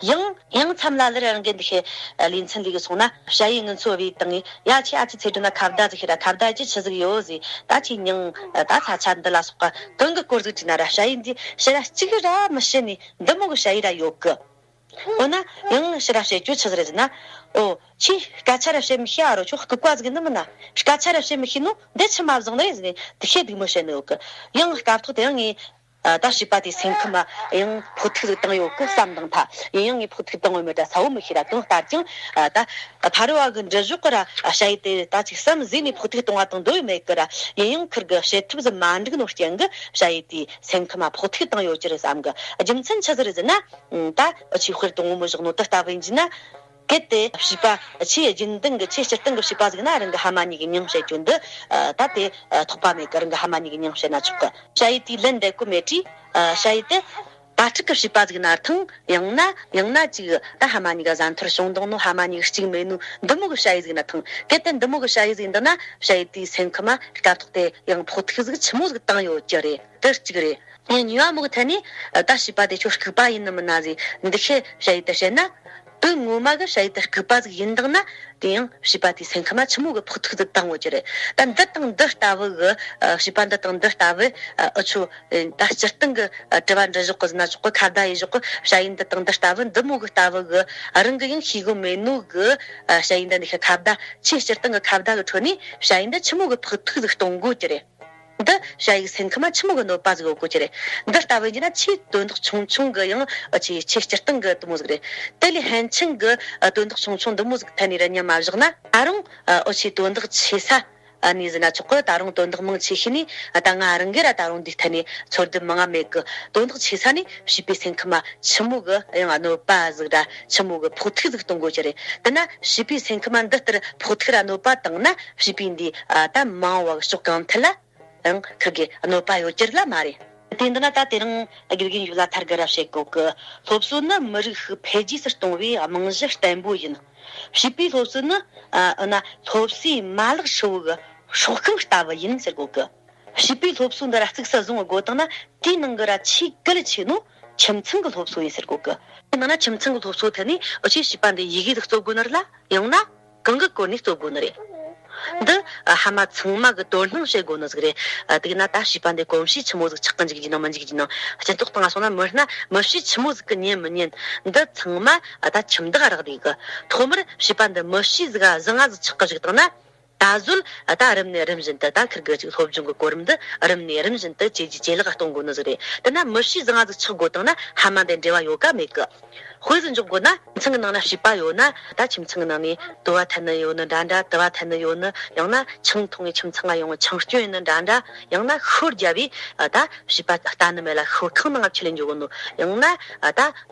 ཡང་ཡང་མཚམས་ལ་ལར་རང་གི་འདི་ཤེས། ཨ། ལེ་ཚན་ལས་གི་སོང་ན། ཞ་ཡི་ངི་འཚོ་བའི་སྟེང་ངས། ཡ། ཁྱོས་ཨ་ཅེ་ཚེ་སྒྲོན་ན་ཁ་བརྡ་ཟིག་བྱོས་ར། ཁ་བརྡ་ཅི་ཆི་ཟིག་ཡོད་ཟེར། ད་ཁྱོའི་མྱིང་། ཨ། ད་ས་ཆ་འདི་ལ་སོགས་ག་གང་གི་སྐོར་ཟིག་དྲིས་ན་ར། ཞ་ཡི་འདིས་བཤད་ར་གཅིག་ར་མི་བཤད་ནི་འདི་མོ་གི་ཞ་ཡི་ར་ཡོད་གི། འོ་ན་ཡང་ཕྱིར་ར་བཤད་རྒྱུ་ཆི་ཟིག་རེད་ཟེར་ན། ཨོ། ཁྱོས་སྐད་ཆ་ར་བཤད་མི་ཤེས་ཨ་རོ། ཁྱོད་ལྐུགས་པ་ཟིག་ནི་མིན་ན། སྐད་ཆ་ར་བཤད་མི་ཤེས་ནོ་འདི་ཆི་མ་བཟང་ནི་རེད་ཟེར་ནས་དེ་ཤེས་སྡུག་མོ་བཤད་ནི་ཡོད་གི། ཡང་སྐབས་ཐོག་དེ་ཡང་ངས། ཨ། ད་བྱིས་པ་དེའི་སེམས་ཁམས་མ་ཡང་ཕོག་ཐུག་ཟིག་བཏང་ཡོད་གི་བསམ་དང་ཐ། ཡིན་ཡང་ངས་ཕོག་ཐུག་བཏང་ཡོད་མེད་དྲ་གསལ་བོ་མི་ཤེས་ར། གང་ལྟར་ཀྱང་། ཨ། ད་ཕ་རོལ་བ་གི་འདྲི་གཞོག་གི་ར། ཨ། ཞ་ཡི་དེ་ད་ཅིག་བསམ་བཟས་ནས་ཕོག་ཐུག་གཏོང་བ་དང་འདོད་ཡོད་མེད་གི་ར། ཡིན་ཡང་ཁིར་གི་བྱེད་ཐབས་ཟིག་མ་འགྲིག་ནོ་རྐྱེན་གིས་ཞ་ཡི་དེའི་སེམས་ཁམས་མ་ཕོག་ཐུག་བཏང་ཡོད་རྒྱུ་རེད་བསམ་གི། རྒྱུ་མཚན་ཆི་ཟིག་རེད་ཟེར་ན། ད་འུ་ཆོས་དཔེར་དང་བོ་མོ་བཞག་ནོ་དེ་ལྟ་བུ་ཡིན་རྒྱུ་ན། གལ་ཏེ་བྱིས་པ་ཆེས་རྒྱུན་ལྡན་གི་ཆེས་སྤྱིར་བཏང་གི་བྱིས་པ་ཟིག་ན། རང་གི་ཕ་མ་གཉིས་ཀྱི་མྱིང་བཤད་རྒྱུ་འདི། ཨ། ད་དེ། ཨ། ཐོགས་པ་མེད་གི། རང་གི་ཕ་མ་གཉིས་ཀྱི་མྱིང་བཤད་ན་ཆོག་གི། ཞ་ཡི་དེས་ལན་འདེབས་གོ་མེད་དུས། ཨ། ཞ་ཡི་དེ་དྭ་ཕྲུག་གི་བྱིས་པ་ཟིག་ན་ཐང་། ཡང་ན་ཡང་ན་ཅིག་ད་ཕ་མ་གཉིས་ཀ་བཟའ་འཐོར་བྱུང་བཏང་ནོ། ཕ་མ་གཉིས་ཀ་གཅིག་མེད་ནོ་འདི་མོ་གི་ཞ་ཡི་ཟིག་ན་ཐང་། གལ་ཏེ་འདི་མོ་གི་ཞ་ཡི་ཟིག་འདི་ན། ཞ་ཡི་དེའི་སེམས་ཁམས་མ་སྐབས་ཐོག་དེ་ཡང་ཕོག་ཐུག་ཟིག་ཆི་མོ་ཟིག་བཏང་ཡོད་རྒྱུ་རེད། དེ་གཅིག་རེད། ཡང་གཉིས་པ་མོ་གི་ཐད་ནས་ཨ་ད་བྱིས་པ་དེ་ཁྱོད་ལྐུགས་པ་ཡིན་ནི་མིན་ན་ཟེར་འདི་ཤེས་བྱ་ཡི་ད་བཤད་ན། དོན་ངོ་མ་གི་བྱ་ཡི་ད་ལྐུགས་པ་ཟིག་ཡིན་དང་ན། དེ་ཡང་བྱིས་པ་དེའི་སེམས་ཁམས་ཆི་མོ་གི་ཕོག་ཐུག་ཟིག་བཏང་ཡོད་ཀྱི་རེད། ད་འདི་དང་འདི་ལྟ་བུ་གི་ཨ་བྱིས་པ་འདི་དང་འདི་ལྟ་བུ་ཨ་འུ་ཆོ་ཨ་ད་སྤྱིར་བཏང་གི་ཨ་དྲི་བ་འདྲི་ཞོག་གི་ཟེར་ན་ཆོག་གི། ཁ་བརྡ་ཡེད་ཞོག་གི། བྱ་ཡི་འདི་དང་འདི་ལྟ་བུ་འདི་མོ་གི་ལྟ་བུ་གི་ཨ་རང་གི་ཡང་ཤེས་གོ་མེད་ནོ་གི་ཨ་བྱ་ཡི་འདི་འདི་ཁ་བརྡ། ཆེས་སྤྱིར་བཏང་གི་ཁ་བརྡ་གི་ཁྲོད་ནས་བྱ་ཡི་འདི་ཆི་མོ་གི་ཕོག་ཐུག་ཟིག་གཏོང་དགོས་ཀྱི་རེད། འདི་བྱ་ཡི་སེམས་ཁམས་ཆི་མོ་གི་གནོད་པ་ཟིག་ཡོད་གོ་ཀྱི་རེད། འདི་ལྟ་བུ་ཡིན་ན་ཆེས་དོན་དག་ཆུང་ཆུང་གི་ཡང་ཨ་ཆེས་ཆེས་སྤྱིར་བཏང་གི་དེ་མོ་ཟིག་རེད། དེ་ལས་ཕན་ཆད་གི་ཨ་དོན་དག་ཆུང་ཆུང་འདི་མོ་ཟིག་ཐད་ནས་ར་མཉམ་མ་བཞག་ན། ད་རུང་ཨ་ཨོ་ཆེས་དོན་དག་ཆེ་ས་ཨ་ནི་ཟེར་ན་ཆོག་གི། ད་རུང་དོན་དག་མང་ཆེ་ཤོས་ནི་ཨ་ད་ང་རང་གི་ར་ད་རུང་འདི་ཐད་ནས་ཚོར་སྡུད་མང་ང་མེད་གི། དོན་དག་ཆེ་ས་ནི་བྱིས་པའི་སེམས་ཁམས་ཆི་མོ་གི་ཡང་གནོད་པ་ཟིག་ར་ཆི་མོ་གི་ཕོག་ཐུག་ཟིག་གཏོང་དགོས་ཀྱི་རེད། དེ་ན་བྱིས་པའི་སེམས་ཁམས་འདི་ལྟར་ཕོག་ཐུག་ར་གནོད་པ་བཏང་ན། བྱིས་པའི་འདི་ཨ་ད་མ་འོངས་པ་གི་ཕྱོགས་གང་ཐད་ལ་ཡང་ཁིར་གི་གནོད་པ་ཡོད་རྒྱུ་ར་མ་རེད། དེ་འདི་ན་ད་དེ་རིང་དགེ་རྒན་ཡུལ་ལ་ཐར་གི་ར་བཤད་གོ་གི། སློབ་གསོ་ནི་མི་རིགས་ཤིག་འཕེལ་རྒྱས་སུ་གཏོང་བའི་རྨང་གཞི་བརྟན་པོ་ཡིན། བྱིས་པའི་སློབ་གསོ་ནི་ཨ་ཨ་ན་སློབ་གསོའི་མ་ལག་ཧྲིལ་བོ་གི་སྲོག་ཤིང་ལྟ་བུ་ཡིན་ཟེར་གོ་གི། བྱིས་པའི་སློབ་གསོ་འདི་ར་གཙིགས་སུ་བཟུང་དགོས་བཏང་ན། དེའི་ནང་གི་ར་ཆེས་གལ་ཆེ་ནོ་ཁྱིམ་ཚང་གི་སློབ་གསོ་ཡིན་ཟེར་གོ་གི། དེ་ནང་ན་ཁྱིམ་ཚང་གི་སློབ་གསོ་ཐད་ནས་འུ་ཆོས་བྱིས་པ་འདི་ཡི་གེ་ཟིག་རྩོད་དགོས་ནི་རེད་ལ། ཡང་ན་གང་གི་སྐོར་ནས་རྩོད་དགོས་ནི་རེད། འདི་ཨ་ཧ་མ་ཚང་མ་གི་དོ་སྣང་བྱེད་དགོས་ནི་ཟིག་རེད། ཨ་དེ་ན་ད་བྱིས་པ་འདི་གོམས་གཤིས་ཆི་མོ་ཟིག་ཆགས་གི་འཇུག་རྒྱུ་ནང་མི་འཇུག་རྒྱུ་ནང་། སྤྱི་ཚོགས་སྟེང་ང་སོང་ན་མི་སྣ་མི་གཤིས་ཆི་མོ་ཟིག་གི་ཉན་མི་ཉན་འདི་ཚང་མ་ཨ་ད་ཁྱིམ་བདག་རག་ལས་གི། ཐོག་མར་བྱིས་པ་འདི་མི་གཤིས་ཟིག་ག་བཟང་ང་ཟིག་ཆགས་གི་བཅུག་བཏང་ན། ད་གཟོད་ཨ་ད་རིམ་ནས་རིམ་བཞིན་དུ་ད་ཁིར་གི་ཅིག་སློབ་སྦྱོང་གི་གོ་རིམ་འདི་རིམ་ནས་རིམ་བཞིན་དུ་ཇེ་རྒྱས་ཇེ་ལེགས་གཏོང་དགོས་ནི་ཟིག་རེད། དེ་ན་མི་གཤིས་བཟང་ང་ཟིག་ཆགས་དགོས་བཏང་ན་ཧ་མ་འདི་འབྲེལ་བ་ཡོད་ག་མེད་གི། དཔེ་ཟིག་འཇོག་དགོས་ན། ཁྱིམ་ཚང་གི་ནང་ན་བྱིས་པ་ཡོད་ན། ད་ཁྱིམ་ཚང་གི་ནང་ནས་དུ་བ་འཐེན་ནི་ཡོད་ནི་འདྲ་འདྲ། དུ་བ་འཐེན་ནི་ཡོད་ནི། ཡང་ན་ཆང་འཐུང་བའི་ཁྱིམ་ཚང་ང་ཡོང་ཆང་སྐྱོན་ཡིན་ནི་འདྲ་འདྲ། ཡང་ན་ཤོ་རྒྱབ་བས་ཨ་ད་བྱིས་པ་ལྟ་ནི་མེད་ལ་ཤོ་ཁང་ནང་ང་ཁྲིད་ལས་འགྱོ་གོ་ནོ། ཡང་ན་ཨ་ད་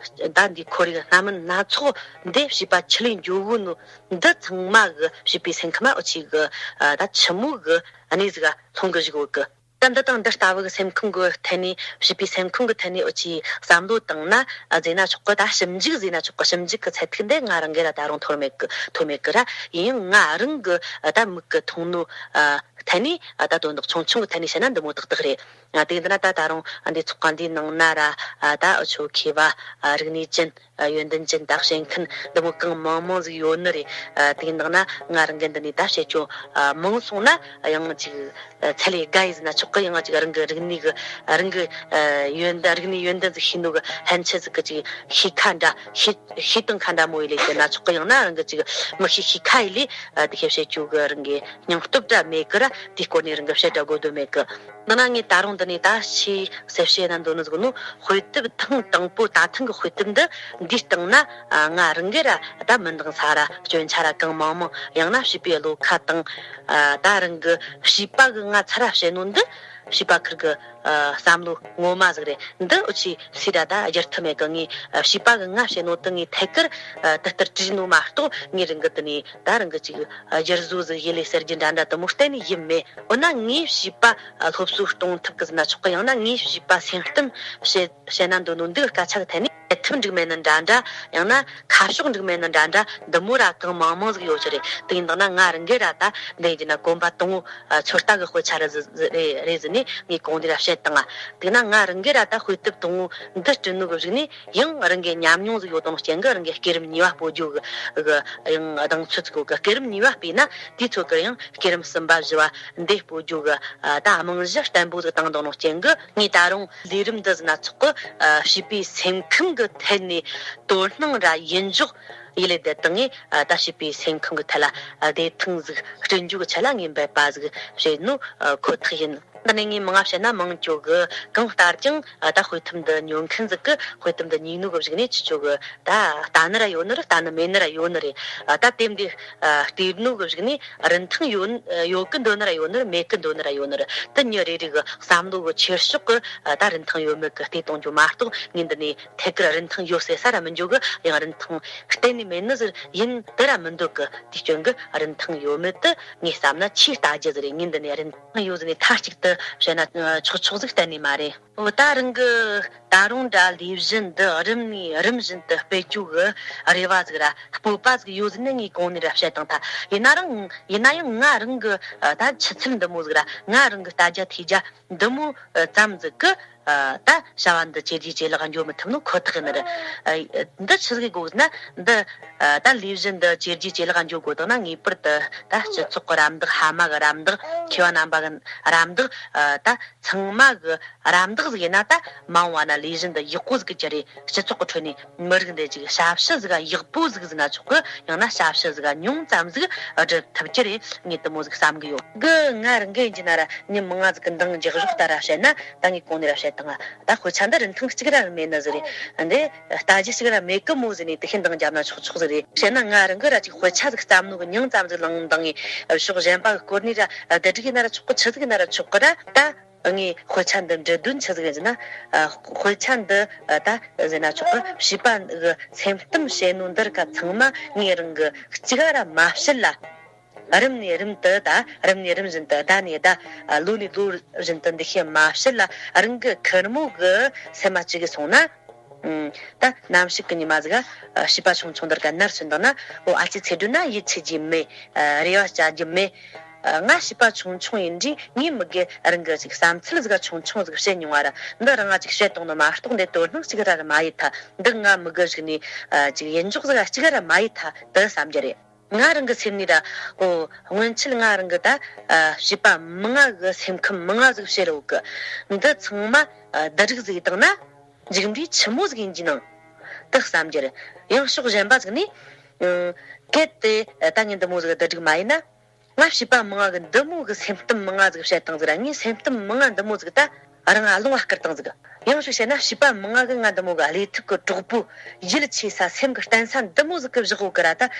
ད་འདི་ཁོར་ཡུག་སྣ་མིན་སྣ་ཚོགས་འདི་བྱིས་པ་ཁྲིད་ལས་འགྱོ་གོ་ནོ། འདི་ཚང་མ་གི་བྱིས་པའི་སེམས་ཁམས་འུ་ཆོས་གི་ཨ་ད་ཆི་མོ་གི་གནས་ཟིག་ག་ལྷུང་གི་བཞག་ཡོད་གི། ད་འདི་དང་འདི་ལྟ་བུ་གི་སེམས་ཁམས་གི་ཐད་ནས། བྱིས་པའི་སེམས་ཁམས་གི་ཐད་ནས་འུ་ཆོས་བསམ་བློ་བཏང་ན། ཨ་ཟེར་ན་ཆོག་གི། ད་ཞིབ་འཇུག་ཟེར་ན་ཆོག་གི། ཞིབ་འཇུག་གི་ཚད་ཐིག་འདི་ང་རང་གི་ར་ད་རུང་ཐོར་མེད་གི། ཐོར་མེད་གི་ར། ཡིན་ཡང་ང་རང་གི་ཨ་ད་མིག་གི་མཐོང་ནོ་ཨ་ཐད་ནས། ཨ་ད་དོན་དག་ཆུང་ཆུང་གི་ཐད་ནས་བཤད་ན་འདི་མོ་ཏག་ཏག་རེད། ཨ་དེ་འདི་ན་ད་ད་རུང་འདི་ཚོགས་ཁང་འདིའི་ནང་ན་ར་ཨ་ད་འུ་ཆོ་མཁས་པ་ཨ་རིག་གནས་ཅན། ཨ་ཡོན་ཏན་ཅན་ད་བཤད་མཁན་འདི་མོ་གང་མང་མང་ཟིག་ཡོད་ནི་རེད། ཨ་དེ་འདང་ན་ང་རང་གི་འདི་ནས་ད་བཤད་རྒྱུ་ཨ་མང་སོང་ན་ཡང་ཅིག་ཨ་ཚད་ལས་བརྒལ་ཡི་ཟེར་ན་ཆོག་གི། ཡང་ཅིག་རང་གི་རིག་གནས་གི་ཨ་རང་གི་ཨ་ཡོན་ཏན། རིག་གནས་ཡོན་ཏན་ཟིག་ཤེས་ནོ་གི་ཕན་ཆད་ཟིག་གི་ཅིག་ཤེས་ཁ་འདྲ། ཤེས་ཤེས་སྟངས་ཁ་འདྲ་མོ་ཡི་ལས་ཟེར་ན་ཆོག་གི། ཡང་ན་རང་གི་ཅིག་མི་ཤེས་ཤེས་ཁ་ཡི་ལས་ཨ་དེ་ཤེས་བཤད་རྒྱུ་གི་རང་གི་སྙིང་སྟོབས་འདྲ་མེད་གི་ར། དེའི་སྐོར་ནས་རང་གི་བཤད་འདྲ་དགོས་དོན་མེད་གི། འདི་ན་ངས་ད་རུང་འདི་ནས་ད་ཞིག་གསལ་བཤད་ན་འདོད་ནི་ཟིག་ནོ། དཔེ་དེབ་ཐེངས་དང་པོ། ད་ཐེངས་གི་དཔེ་དེབ་འདི་འདིའི་སྟེང་ན་ཨ་ང་རང་གི་ར་ད་མི་འདང་ས་ར་སྐྱོན་ཆ་ར་གང་མང་མང་། ཡང་ན་བྱིས་པའི་བློ་ཁ་དང་ཨ་ད་རང་གི་བྱིས་པ་གི་ང་ཚ་ར་བཤད་ནོ་འདི། བྱིས་པ་ཁིར་གི་ཨ་བསམ་བློ་ངོ་མ་ཟིག་རེད། འདི་འུ་ཆོས་སུས་ར་ད་བསྒྱུར་ཐུབ་མེད་གི། ངས་ཨ་བྱིས་པ་གི་ང་བཤད་ནོ་དེ་ངས་ཐད་ཀར་ཨ་དེ་ལྟར་བྲིས་ནོ་མ་གཏོགས། ངས་རང་གི་དེ་ནས་ད་རང་གི་ཅིག་ཨ་སྒྱུར་བཟོ་ཟིག་ཡེ་ལས་ཟེར་རྒྱུ་འདྲ་འདྲ་དེ་མོ་གཏན་ནས་ཡིན་མེད། འོ་ན་ངའི་བྱིས་པ་ཨ་སློབ་གསོ་གཏོང་ཐུབ་གི་ཟེར་ན་ཆོག་གི། ཡང་ན་ངའི་བྱིས་པ་སེམས་གཏམ་བཤད་བཤད་ན་འདོད་ནོ་འདི་གི་སྐད་ཆ་གི་ཐད་ནས་བྱེད་ཐབས་འགྲིག་མེད་ནི་འདྲ་འདྲ། ཡང་ན་ཁ་ཕྱོགས་འགྲིག་མེད་ནི་འདྲ་འདྲ། འདི་མོ་ར་གང་མང་མང་ཟིག་ཡོད་ཀྱི་རེད། དེ་ཡིན་དང་ན་ང་རང་གི་ར་ད་འདི་ཡིན་ན་གོམ་པ་དང་བོ་ཨ་ཚོད་ལྟ་གི་དཔེ་ཆ་ར་ཟིག་ཟིག་རེད་རེད་ཟེར་ནས་ངས་གོང་དེ་ར་བཤད་བཏང་ང་། དེ་ན་ང་རང་གི་ར་ད་དཔེ་དེབ་དང་བོ་འདི་བྲིས་ནོ་གི་གཞུག་ནས། ཡང་རང་གི་ཉམས་མྱོང་ཟིག་ཡོད་དང་རྐྱེན་གི་རང་གི་སྐས་རིམ་གཉིས་པ་སྤོ་རྒྱུ་གི་གི་ཡང་གདེང་ཚོད་ཟིག་ཡོད་གི། སྐས་རིམ་གཉིས་པ་སྤོས་ན་དེའི་ཚོད་གི་ཡང་སྐས་རིམ་གསུམ་པ་བཞི་བ་འདི་སྤོ་རྒྱུ་གི་ཨ་ད་རྨང་གཞི་བརྟན་པོ་ཟིག་བཏང་དང་རྐྱེན་གི། ངས་ད་རུང་ལས་རིམ་འདི་ཟེར་ན་ཆོག་གི། ཨ་བྱིས་པའི་སེམས་ཁམས་གི་ཐད་ནས་དོ་སྣང་ར་ཡིད་འཇོག་ཡེ་ལས་བསྡད་བཏང་ངས། ཨ་ད་བྱིས་པའི་སེམས་ཁམས་གི་ཐད་ལ་ཨ་བདེ་ཐང་ཟིག་བསྐྲུན་རྒྱུ་གི་ཆེད་ལ་ངས་འབད་པ་ཟིག་བྱས་ནོ་ཨ་ཁོ་ཐག་ཡིན། འདི་ནས་ངས་མང་ང་བཤད་ན་མང་ཆོག་གི། གང་ལྟར་ཀྱང་ཨ་ད་དཔེ་དེབ་འདི་ཉོ་མཁན་ཟིག་གི་དཔེ་དེབ་འདི་ཉོས་ནོ་གི་གཞུག་ནས་ཁྱེད་ཆོ་གི་ད་ལྟ་ནི་ར་ཡོད་ནི་རེད། ལྟ་ནི་མེད་ནི་ར་ཡོད་ནི་རེད། ཨ་ད་དེབ་འདི་ཨ་བལྟས་ནོ་གི་གཞུག་ནས་རིན་ཐང་ཡོད་ཡོད་གི་འདོད་ནི་ར་ཡོད་ནི་རེད། མེད་གི་འདོད་ནི་ར་ཡོད་ནི་རེད། དེ་མྱི་རེ་རེ་གི་བསམ་བློ་གི་ཁྱེར་ཕྱོགས་གི་ཨ་ད་རིན་ཐང་ཡོད་མེད་གི་བལྟས་གཏོང་རྒྱུ་མ་གཏོགས། ངས་འདི་ནས་ཐད་ཀར་རིན་ཐང་ཡོད་ཟེར་ས་ར་མི་འཇོག་གི། ཡང་རིན་ཐང་གཏན་ནས་མེད་ནི་ཟིག་ཡིན་དེ་ར་མི་འདོད་གི། དེའི་རྐྱེན་གི་རིན་ཐང་ཡོད་མེད་དེ་ངས་བསམ་ན་ཆེས་ལྟ་རྒྱུ་ཟིག་རེད། ངས་འདི་ནས་རིན་ཐང་ཡོད་ཟེར་ནས་མཐའ་གཅིག་ཏུ་བཤད་ན་ཆོག་ཆོག་ཟིག་གཏན་ནས་མ་རེད། འོ་ད་རང་གི་ད་རུང་འདྲ་ལས་གཞི་འདི་རིམ་ནས་རིམ་བཞིན་དུ་སྤེལ་རྒྱུ་གི་རེ་བ་ཟིག་ར་སྤོབས་པ་ཟིག་ཡོད་ཟེར་ནས་ངས་གོང་ནས་ར་བཤད་བཏང་ཐལ། ཡིན་ན་རང་ཡིན་ན་ཡང་ང་རང་གི་ད་ཆུ་ཚད་འདི་མོ་ཟིག་ར་ང་རང་གི་ལྟ་རྒྱ་ཐོས་རྒྱ་འདི་མོ་ཙམ་ཟིག་གི། ཨ། ད་བྱ་བ་འདི་ཇེ་རྒྱས་ཇེ་ལེགས་འགྱོ་མི་ཐུབ་ནོ་ཁོ་ཐག་ཡིན་ནི་རེད། ཨ། འདི་ཆི་ཟིག་དགོས་ན་འདི། ཨ། ད་ལས་གཞི་འདི་ཇེ་རྒྱས་ཇེ་ལེགས་འགྱོ་དགོས་དང་ན། ངེས་པར་དུ་ད་སྤྱི་ཚོགས་ཀྱི་རམ་འདེགས། ཕ་མ་གི་རམ་འདེགས། མཁས་པ་རྣམ་པ་གི་རམ་འདེགས། ཨ། ད་ཚང་མ་གི་རམ་འདེགས་ཟིག་ཡིན་ན། ད་མ་འོངས་པ་ན་ལས་གཞི་འདི་ཡག་པོ་ཟིག་གི་གྱུར་རེ། སྤྱི་ཚོགས་ཀྱི་ཁྲོད་ནས་མི་རིགས་འདི་ཅིག་ཞབས་ཕྱི་ཟིག་ག་ཡག་པོ་ཟིག་ཟེར་ན་ཆོག་གི། ཡང་ན་ཞབས་ཕྱི་ཟིག་ག་ཉུང་ཙམ་ཟིག་སྒྲུབ་ཐུབ་རྒྱུ་རེད། ངས་དེ་མོ་ཟིག་བསམ་གི་ཡོད་གི། ང་རང་གི་ཡིན་གྱི་ན་ར་མྱི་མང་ང་ཟིག་གི་འདང་རྒྱག་རོགས་ལྟ་ར་བཤད་ན། ད་ངས་གོང་ནས་ར་བཤད་བཏང་ང་། ད་དཔེ་ཆ་འདི་རིན་ཐང་གཅིག་ར་མེད་ནི་ཟིག་རེད། འདི་ལྟ་རྒྱུ་གཅིག་ར་མེད་གི་མོ་ཟེར་ནས་དེ་བཞིན་འདང་རྒྱབ་ན་ཆོག་ཆོག་ཟིག་རེད། བཤད་ན་ང་རང་གི་ར་ཅིག་དཔེ་ཆ་ཟིག་བརྩམས་ནོ་གི་ཉུང་ཙམ་ཟིག་ལངས་བཏང་ངས། ཕྱོགས་གཞན་པ་གི་སྐོར་ནས་ར་བསྡུ་སྒྲིག་ཡིན་ན་ར་ཆོག་གི། ཆི་ཟིག་ཡིན་ན་ར་ཆོག་གི་ར། ད་ངས་དཔེ་ཆ་འདི་འབྲི་དོན་ཆི་ཟིག་ཡིན་ཟེར་ན། ཨ། དཔེ་ཆ་འདི། ཨ། ད་ཟེར་ན་ཆོག་གི། བྱིས་པ་གི་སེམས་གཏམ་བཤད་ནོ་འདི་རིགས་ཚང་མ་ངས་རང་གིས་གཅིག་ར་མ་བཤད་ལ། རིམ་ནས་རིམ་དུ། ད་རིམ་ནས་རིམ་བཞིན་དུ། ཟླ་ནས་ཟླ། ཨ། ལོ་ནས་ལོ་བཞིན་དུ་འདི་བྱས་མ་བཤད་ལ། རང་གི་ཁེར་མོ་གི་སེམས་མ་གཅིག་གིས་སོང་ན། ཨུམ། ད་ནམ་ཞིག་གི་ཉི་མ་ཟིག་ག། ཨ། བྱིས་པ་ཆུང་ཆུང་འདི་རིགས་ནར་སོན་བཏང་ན། འོ། ཨ་ཅེ་ཚེ་སྒྲོན་ན་ཡིད་ཆེས་རྒྱུ་མེད། ཨ། རེ་བ་བཅའ་རྒྱུ་མེད། ཨ། ང་བྱིས་པ་ཆུང་ཆུང་ཡིན་དུས་ངའི་མི་གིས་རང་གི་ཅིག་བསམ་ཚུལ་ཟིག་ག་ཆུང་ཆུང་ཟིག་བཤད་མྱོང་བ་ར། འདི་རང་ང་ཅིག་བཤད་བཏང་ནི་མ་གཏོགས་འདི་དོ་སྣང་གཅིག་ར་ར་མ་ཡེད་ཐལ། འདི་ང་མི་གི་གཞུག་ནས། ཨ། ཅིག་ཡིད་འཇོག་ཟིག་ག་གཅིག་ར་མ་ཡེད་ཐལ་དེ་བསམ་རྒྱུ་རེད། ང་རང་གི་སེམས་ནས་ར། འོ། སྔོན་ཆད་ང་རང་གི་ད། ཨ། བྱིས་པ་མང་ང་གི་སེམས་ཁམས་མང་ང་ཟིག་བཤད་རོགས་གི། འདི་ཚང་མ། ཨ། བསྡུ་སྒྲིག་ཟིག་བཏང་ན་མཇུག་འབྲས་ཆི་མོ་ཟིག་ཡིན་གྱི་ནང་དེ་བསམ་རྒྱུ་རེད། ཡང་ཕྱོགས་གཞན་པ་ཟིག་ནས། ཨང་། གལ་ཏེ་ད་ངས་འདི་མོ་ཟིག་བསྡུ་སྒྲིག་མ་ཡེད་ན། ང་བྱིས་པ་མང་ང་གི་འདི་མོ་གི་སེམས་གཏམ་མང་ང་ཟིག་བཤད་བཏང་ཟིག་ར། ངས་སེམས་གཏམ་མང་ང་འདི་མོ་ཟིག་ད་རང་ང་ལོང་བ་བསྐུར་བཏང་ཟིག། ཡང་ཞིག་བཤད་ན་བྱིས་པ་མང་ང་གིས་ང་འདི་མོ་གི་བློས་ཐུབ་གི་གྲོགས་པོ། ཡིད་ཆེས་ས། སེམས་གི་བརྟེན་ས་འདི་མོ་ཟིག་གི་བཞག་ཡོད་གི་ར། ད་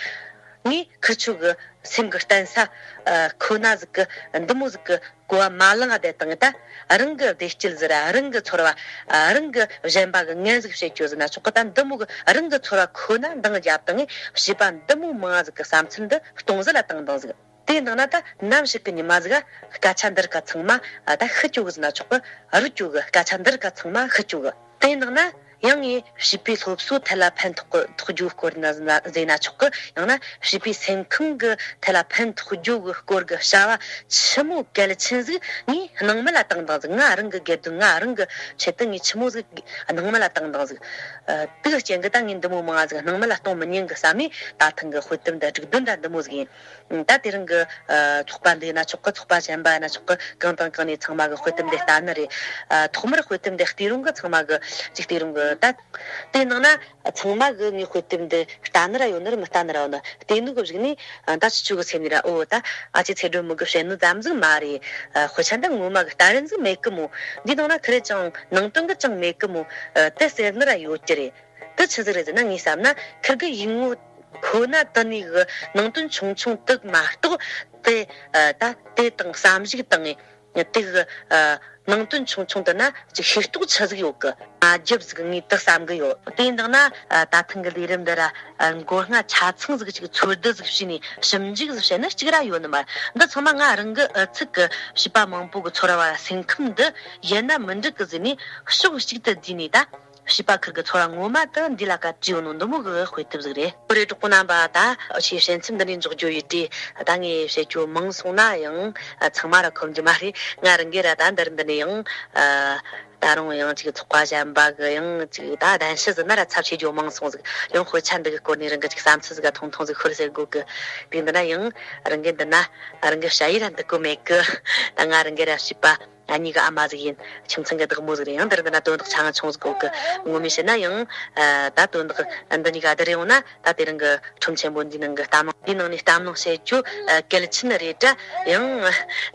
ངས་ཁིར་ཆོ་གི་སེམས་གི་བརྟེན་ས། ཨ། ཁོ་ན་ཟིག་གི་འདི་མོ་ཟིག་གི་གོ་བ་མ་བླངས་ང་བསྡད་བཏང་ད། རང་གི་བདེ་སྐྱིད་ཟིག་ར། རང་གི་ཚོར་བ། ཨ། རང་གི་གཞན་པ་གི་ངན་ཟིག་བཤད་རྒྱུ་ཟེར་ན་ཆོག་གི། ད་འདི་མོ་གི་རང་གི་ཚོར་བ་ཁོ་ན་འདང་རྒྱབ་བཏང་ངས། བྱིས་པ་འདི་མོ་མང་ང་ཟིག་གི་བསམ་ཚུལ་འདི་སྟོང་ཟད་ལ་བཏང་བཏང་ཟིག། དེ་འདང་ན་ད་ནམ་ཞིག་གི་ཉི་མ་ཟིག་ག་སྐད་ཆ་འདི་རིགས་ཚང་མ། ཨ། ད་ཤི་རྒྱུ་གི་ཟེར་ན་ཆོག་གི། རུལ་རྒྱུ་གི། སྐད་ཆ་འདི་རིགས་ཚང་མ་ཤི་རྒྱུ་གི། དེ་འདང་ན་ཡང་ངས་བྱིས་པའི་སློབ་གསོ་ཐད་ལ་ཕན་ཐོགས་གི། ཐོགས་རྒྱུའི་སྐོར་ན་ཟེར་ན་ཆོག་གི། ཡང་ན་བྱིས་པའི་སེམས་ཁམས་གི་ཐད་ལ་ཕན་ཐོགས་རྒྱུ་གི་སྐོར་གི་བྱ་བ་ཆི་མོ་གལ་ཆེན་ཟིག་ངས་སྣང་མེད་ལ་བཏང་བཏང་ཟིག། ང་རང་གི་དགེ་འདུན། ང་རང་གི་ཆེད་དུ་ངས་ཆི་མོ་ཟིག་སྣང་མེད་ལ་བཏང་བཏང་ཟིག། ཨ། དེ་གི་རྐྱེན་གིས་ད་ངས་འདི་མོ་མང་ང་ཟིག་སྣང་མེད་ལ་གཏོང་མི་ཉན་གི་བསམས་ནས། ད་ཐེངས་གི་དཔེ་དེབ་འདི་སྒྲིག་དོན་ད་འདི་མོ་ཟིག་ཡིན། ད་དེ་རིང་གི། ཨ། ཚོགས་པ་འདི་ཡིན་ན་ཆོག་གི། ཚོགས་པ་གཞན་པ་ཡིན་ན་ཆོག་གི། གང་དང་གང་ནས་ཚང་མ་གིས་དཔེ་དེབ་འདི་ལྟ་ནི་རེད། ཨ། ཐོག་མར་དཔེ་དེབ་འདི་བལྟས་རུང་གི། ཚང་མ་གིས་ཅིག་བལྟས་རུང་གི། ད་དེ་ནང་ན་ཚང་མ་གིས་ངའི་དཔེ་དེབ་འདི་ལྟ་ནི་ར་ཡོད་ནི་རེད། མི་ལྟ་ནི་ར་ཡོད་ནི། བལྟས་ནོ་གི་གཞུག་ནས། ཨ། ད་ཁྱེད་ཆོ་གི་སེམས་ནས་ར། འོ། ད་ཨ་ཅེ་ཚེ་སྒྲོན་མོ་གིས་བཤད་ནོ་ཙམ་ཟིག་མ་རེད། ཨ། དཔེ་ཆ་འདི་ངོ་མ་གི་ལྟ་རིན་ཟིག་མེད་གི་མོ། འདི་ནང་ན་ཁི་རེ་ཅང་ནང་དོན་གི་ཅང་མེད་གི་མོ། ཨ། དེ་ཟེར་ནི་ར་ཡོད་ཀྱི་རེད། དེ་ཆི་ཟིག་རེད་ཟེར་ན། ངས་བསམ་ན་ཁིར་གི་ཡིག་ངོ་ཁོ་ན་དེ་ནས་གི་ནང་དོན་ཆུང་ཆུང་དེ་མ་གཏོགས། དེ། ཨ། ད་དེ་དང་བསམ་གཞིག་བཏང་ངས་དེ་གི། ཨ། ནང་དོན་ཆུང་ཆུང་དེ་ན་ཅིག་ཤེས་རྟོགས་ཆི་ཟིག་ཡོད་གི། མ་བརྒྱབ་ཟིག། ངས་དེ་བསམ་གི་ཡོད། དེ་འདང་ན། ཨ། ད་ཐེངས་གི་ལས་རིམ་འདི་ར། ཨ། མགོ་རྔ་ཆ་ཚང་ཟིག་ཅིག་འཚོལ་བསྡུ་ཟིག་བྱས་ནས་ཞིབ་འཇུག་ཟིག་བྱས་ནི་གཅིག་ར་ཡོད་ནི་མ་རེད། འདི་ཚང་མ་ང་རང་གི་འུ་ཚུགས་གི་བྱིས་པ་མང་པོ་གི་ཚོར་བ་ར་སེམས་ཁམས་འདི་ཡིན་ན་མི་འགྲིག་གི་ཟེར་ནས་ཕྱོགས་གཅིག་ཏུ་བསྡུས་ནས། ད་བྱིས་པ་ཁིར་གི་ཚོར་བ་ངོ་མ་དེ་འདི་ལ་ཀ་བྲིས་ཡོད་ནོ་འདི་མོ་གི་དཔེ་དེབ་ཟིག་རེད། ཁོ་རེ་གྲོགས་པོ་རྣམ་པ། ད་ཆེས་བཤད་མཚམས་འདི་ནས་འཇོག་རྒྱུ་ཡིན་དུས། ད་ངས་བཤད་རྒྱུ་མང་སོང་ན་ཡང་ཚང་མ་ར་ཁོམ་རྒྱུ་མ་རེད། ང་རང་གིས་ར་ད་འདིར་འདི་ནས་ཡང་། ཨ། ད་རུང་ཡང་ཅིག་ཚོགས་པ་གཞན་པ་གི་ཡང་ཅིག་ད་གདན་ཞུ་ཟིན་ན་ར་ཚབས་ཆེ་རྒྱུ་མང་སོང་ཟིག། ཡང་དཔེ་ཆ་འདི་གི་སྐོར་ནས་རང་གི་ཅིག་བསམ་ཚུལ་ཟིག་ག་ཐུང་ཐུང་ཟིག་ཤོད་ཟེར་དགོས་གི། དེ་འདི་ན་ཡང་རང་གི་འདི་ན་རང་གི་ཞ་ཡི་ར་འདི་གོ་མེད་གི། ད་ང་རང་གི་ར་བྱིས་པ། ཨ། གཉིས་ཀ་ཨ་མ་ཟིག་ཡིན། ཁྱིམ་ཚང་གི་བདག་མོ་ཟིག་རེད། ཡང་འདིར་འདི་ན་དོན་དག་ཆུང་ཆུང་ཟིག་གོ་གི། ངོ་མ་བཤད་ན་ཡང་། ཨ། ད་དོན་དག་འདི་གཉིས་ཀ་བསྡུར་ཡོང་ན། ད་དེ་རིང་གི་ཁྲོམ་ཆེན་པོ་འདིའི་ནང་གི་གཏམ་གླེང་། འདིའི་ནང་ནས་གཏམ་གླེང་བྱེད་རྒྱུ། ཨ། གལ་ཆེན་རེད་དྲ། ཡང་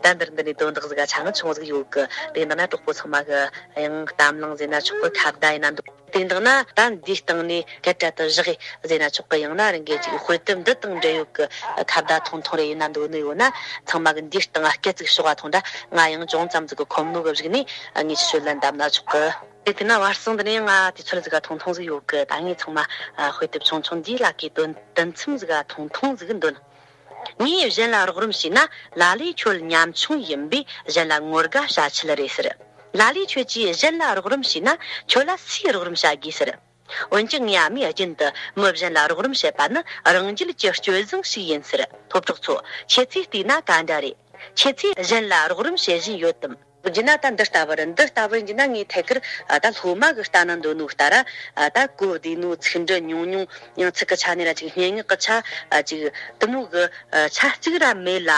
ད་འདིར་འདི་ནས་དོན་དག་ཟིག་ཆུང་ཆུང་ཟིག་ཡོད་གི། དེ་འདི་ན་གྲོགས་པོ་ཚང་མ་གི་ཡང་གཏམ་གླེང་ཟེར་ན་ཆོག་གི། ཁ་བརྡ་ཡིན་ན་འདུག། དེ་འདང་ན་ད་འདིའི་སྟེང་ནས་སྐད་སྒྲ་དེ་བཞག་ཟེར་ན་ཆོག་གི། ཡང་ན་རང་གི་ཅིག་དཔེ་དེབ་འདི་དང་འབྲེལ་ཡོད་གི་ཁ་བརྡ་ཐུང་ཐུང་རེ་ཡིན་ན་འདོད་ནི་ཡོད་ན། ཚང་མ་གི་འདིའི་སྟེང་ང་སྐད་ཅིག་ཞོག་ག་ཐོངས་དྲ། ང་ཡང་ཅུང་ཙམ་ཟིག་གི་ཁོམ་ནོ་གི་གཞུག་ནས་ངས་ཁྱེད་ཆོ་ལན་འདེབས་ན་ཆོག་གི། དེ་དེ་ན་བར་གསེང་འདི་ནས་ང་དུས་ཚོད་ཟིག་ག་ཐུང་ཐུང་ཟིག་ཡོད་གི། ད་ངས་ཚང་མ་དཔེ་དེབ་ཆུང་ཆུང་འདིའི་ལག་གི་དོན་དོན་ཚན་ཟིག་ག་ཐུང་ཐུང་ཟིག་འདོན། ངས་གཞན་ལ་རོགས་རམ་བྱས་ན། ལ་ལས་ཁྱོད་ཉམ་ཆུང་ཡིན་པས་གཞན་ལ་ངོ་དགའ་བྱ་ཆེད་རེད་ཟེར། ལ་ལས་ཁྱོད་ཀྱིས་གཞན་ལ་རོགས་རམ་བྱས་ན། ཁྱོད་ལ་སུས་རོགས་རམ་བྱ་དགོས་ཟེར། འོན་ཀྱང་ངའི་ཨ་མས་རྒྱུན་དུ་མི་གཞན་ལ་རོགས་རམ་བྱེད་པ་ནི་རང་རྒྱལ་གྱི་སྤྱོད་བཟང་ཞིག་ཡིན་ཟེར། སློབ་གྲོགས་ཚོ། ཁྱེད་ཚོས་བལྟས་ན་ག་འདྲ་རེད། ཁྱེད་ཚོས་གཞན་ལ་རོགས་རམ་བྱེད་བཞིན་ཡོད་དམ། རྒྱུ་ན་ད་འདི་ལྟ་བུ་རེད། འདི་ལྟ་བུ་ཡིན་རྒྱུ་ན་ངས་ཐད་ཀར་ཨ་ད་སློབ་མ་གི་ལྟ་ན་འདོད་ནོ་ལྟར་ཨ་ད་གོ་བདེ་ནོ། ཚིག་འབྲུ་ཉུང་ཉུང་། ཡང་ཚིག་གི་ཆ་ནས་ར་ཅིག་སྙན་ངག་གི་ཆ་ཨ་ཅིག་དེ་མོ་གི་ཨ་ཆ་གཅིག་ར་མེད་ལ།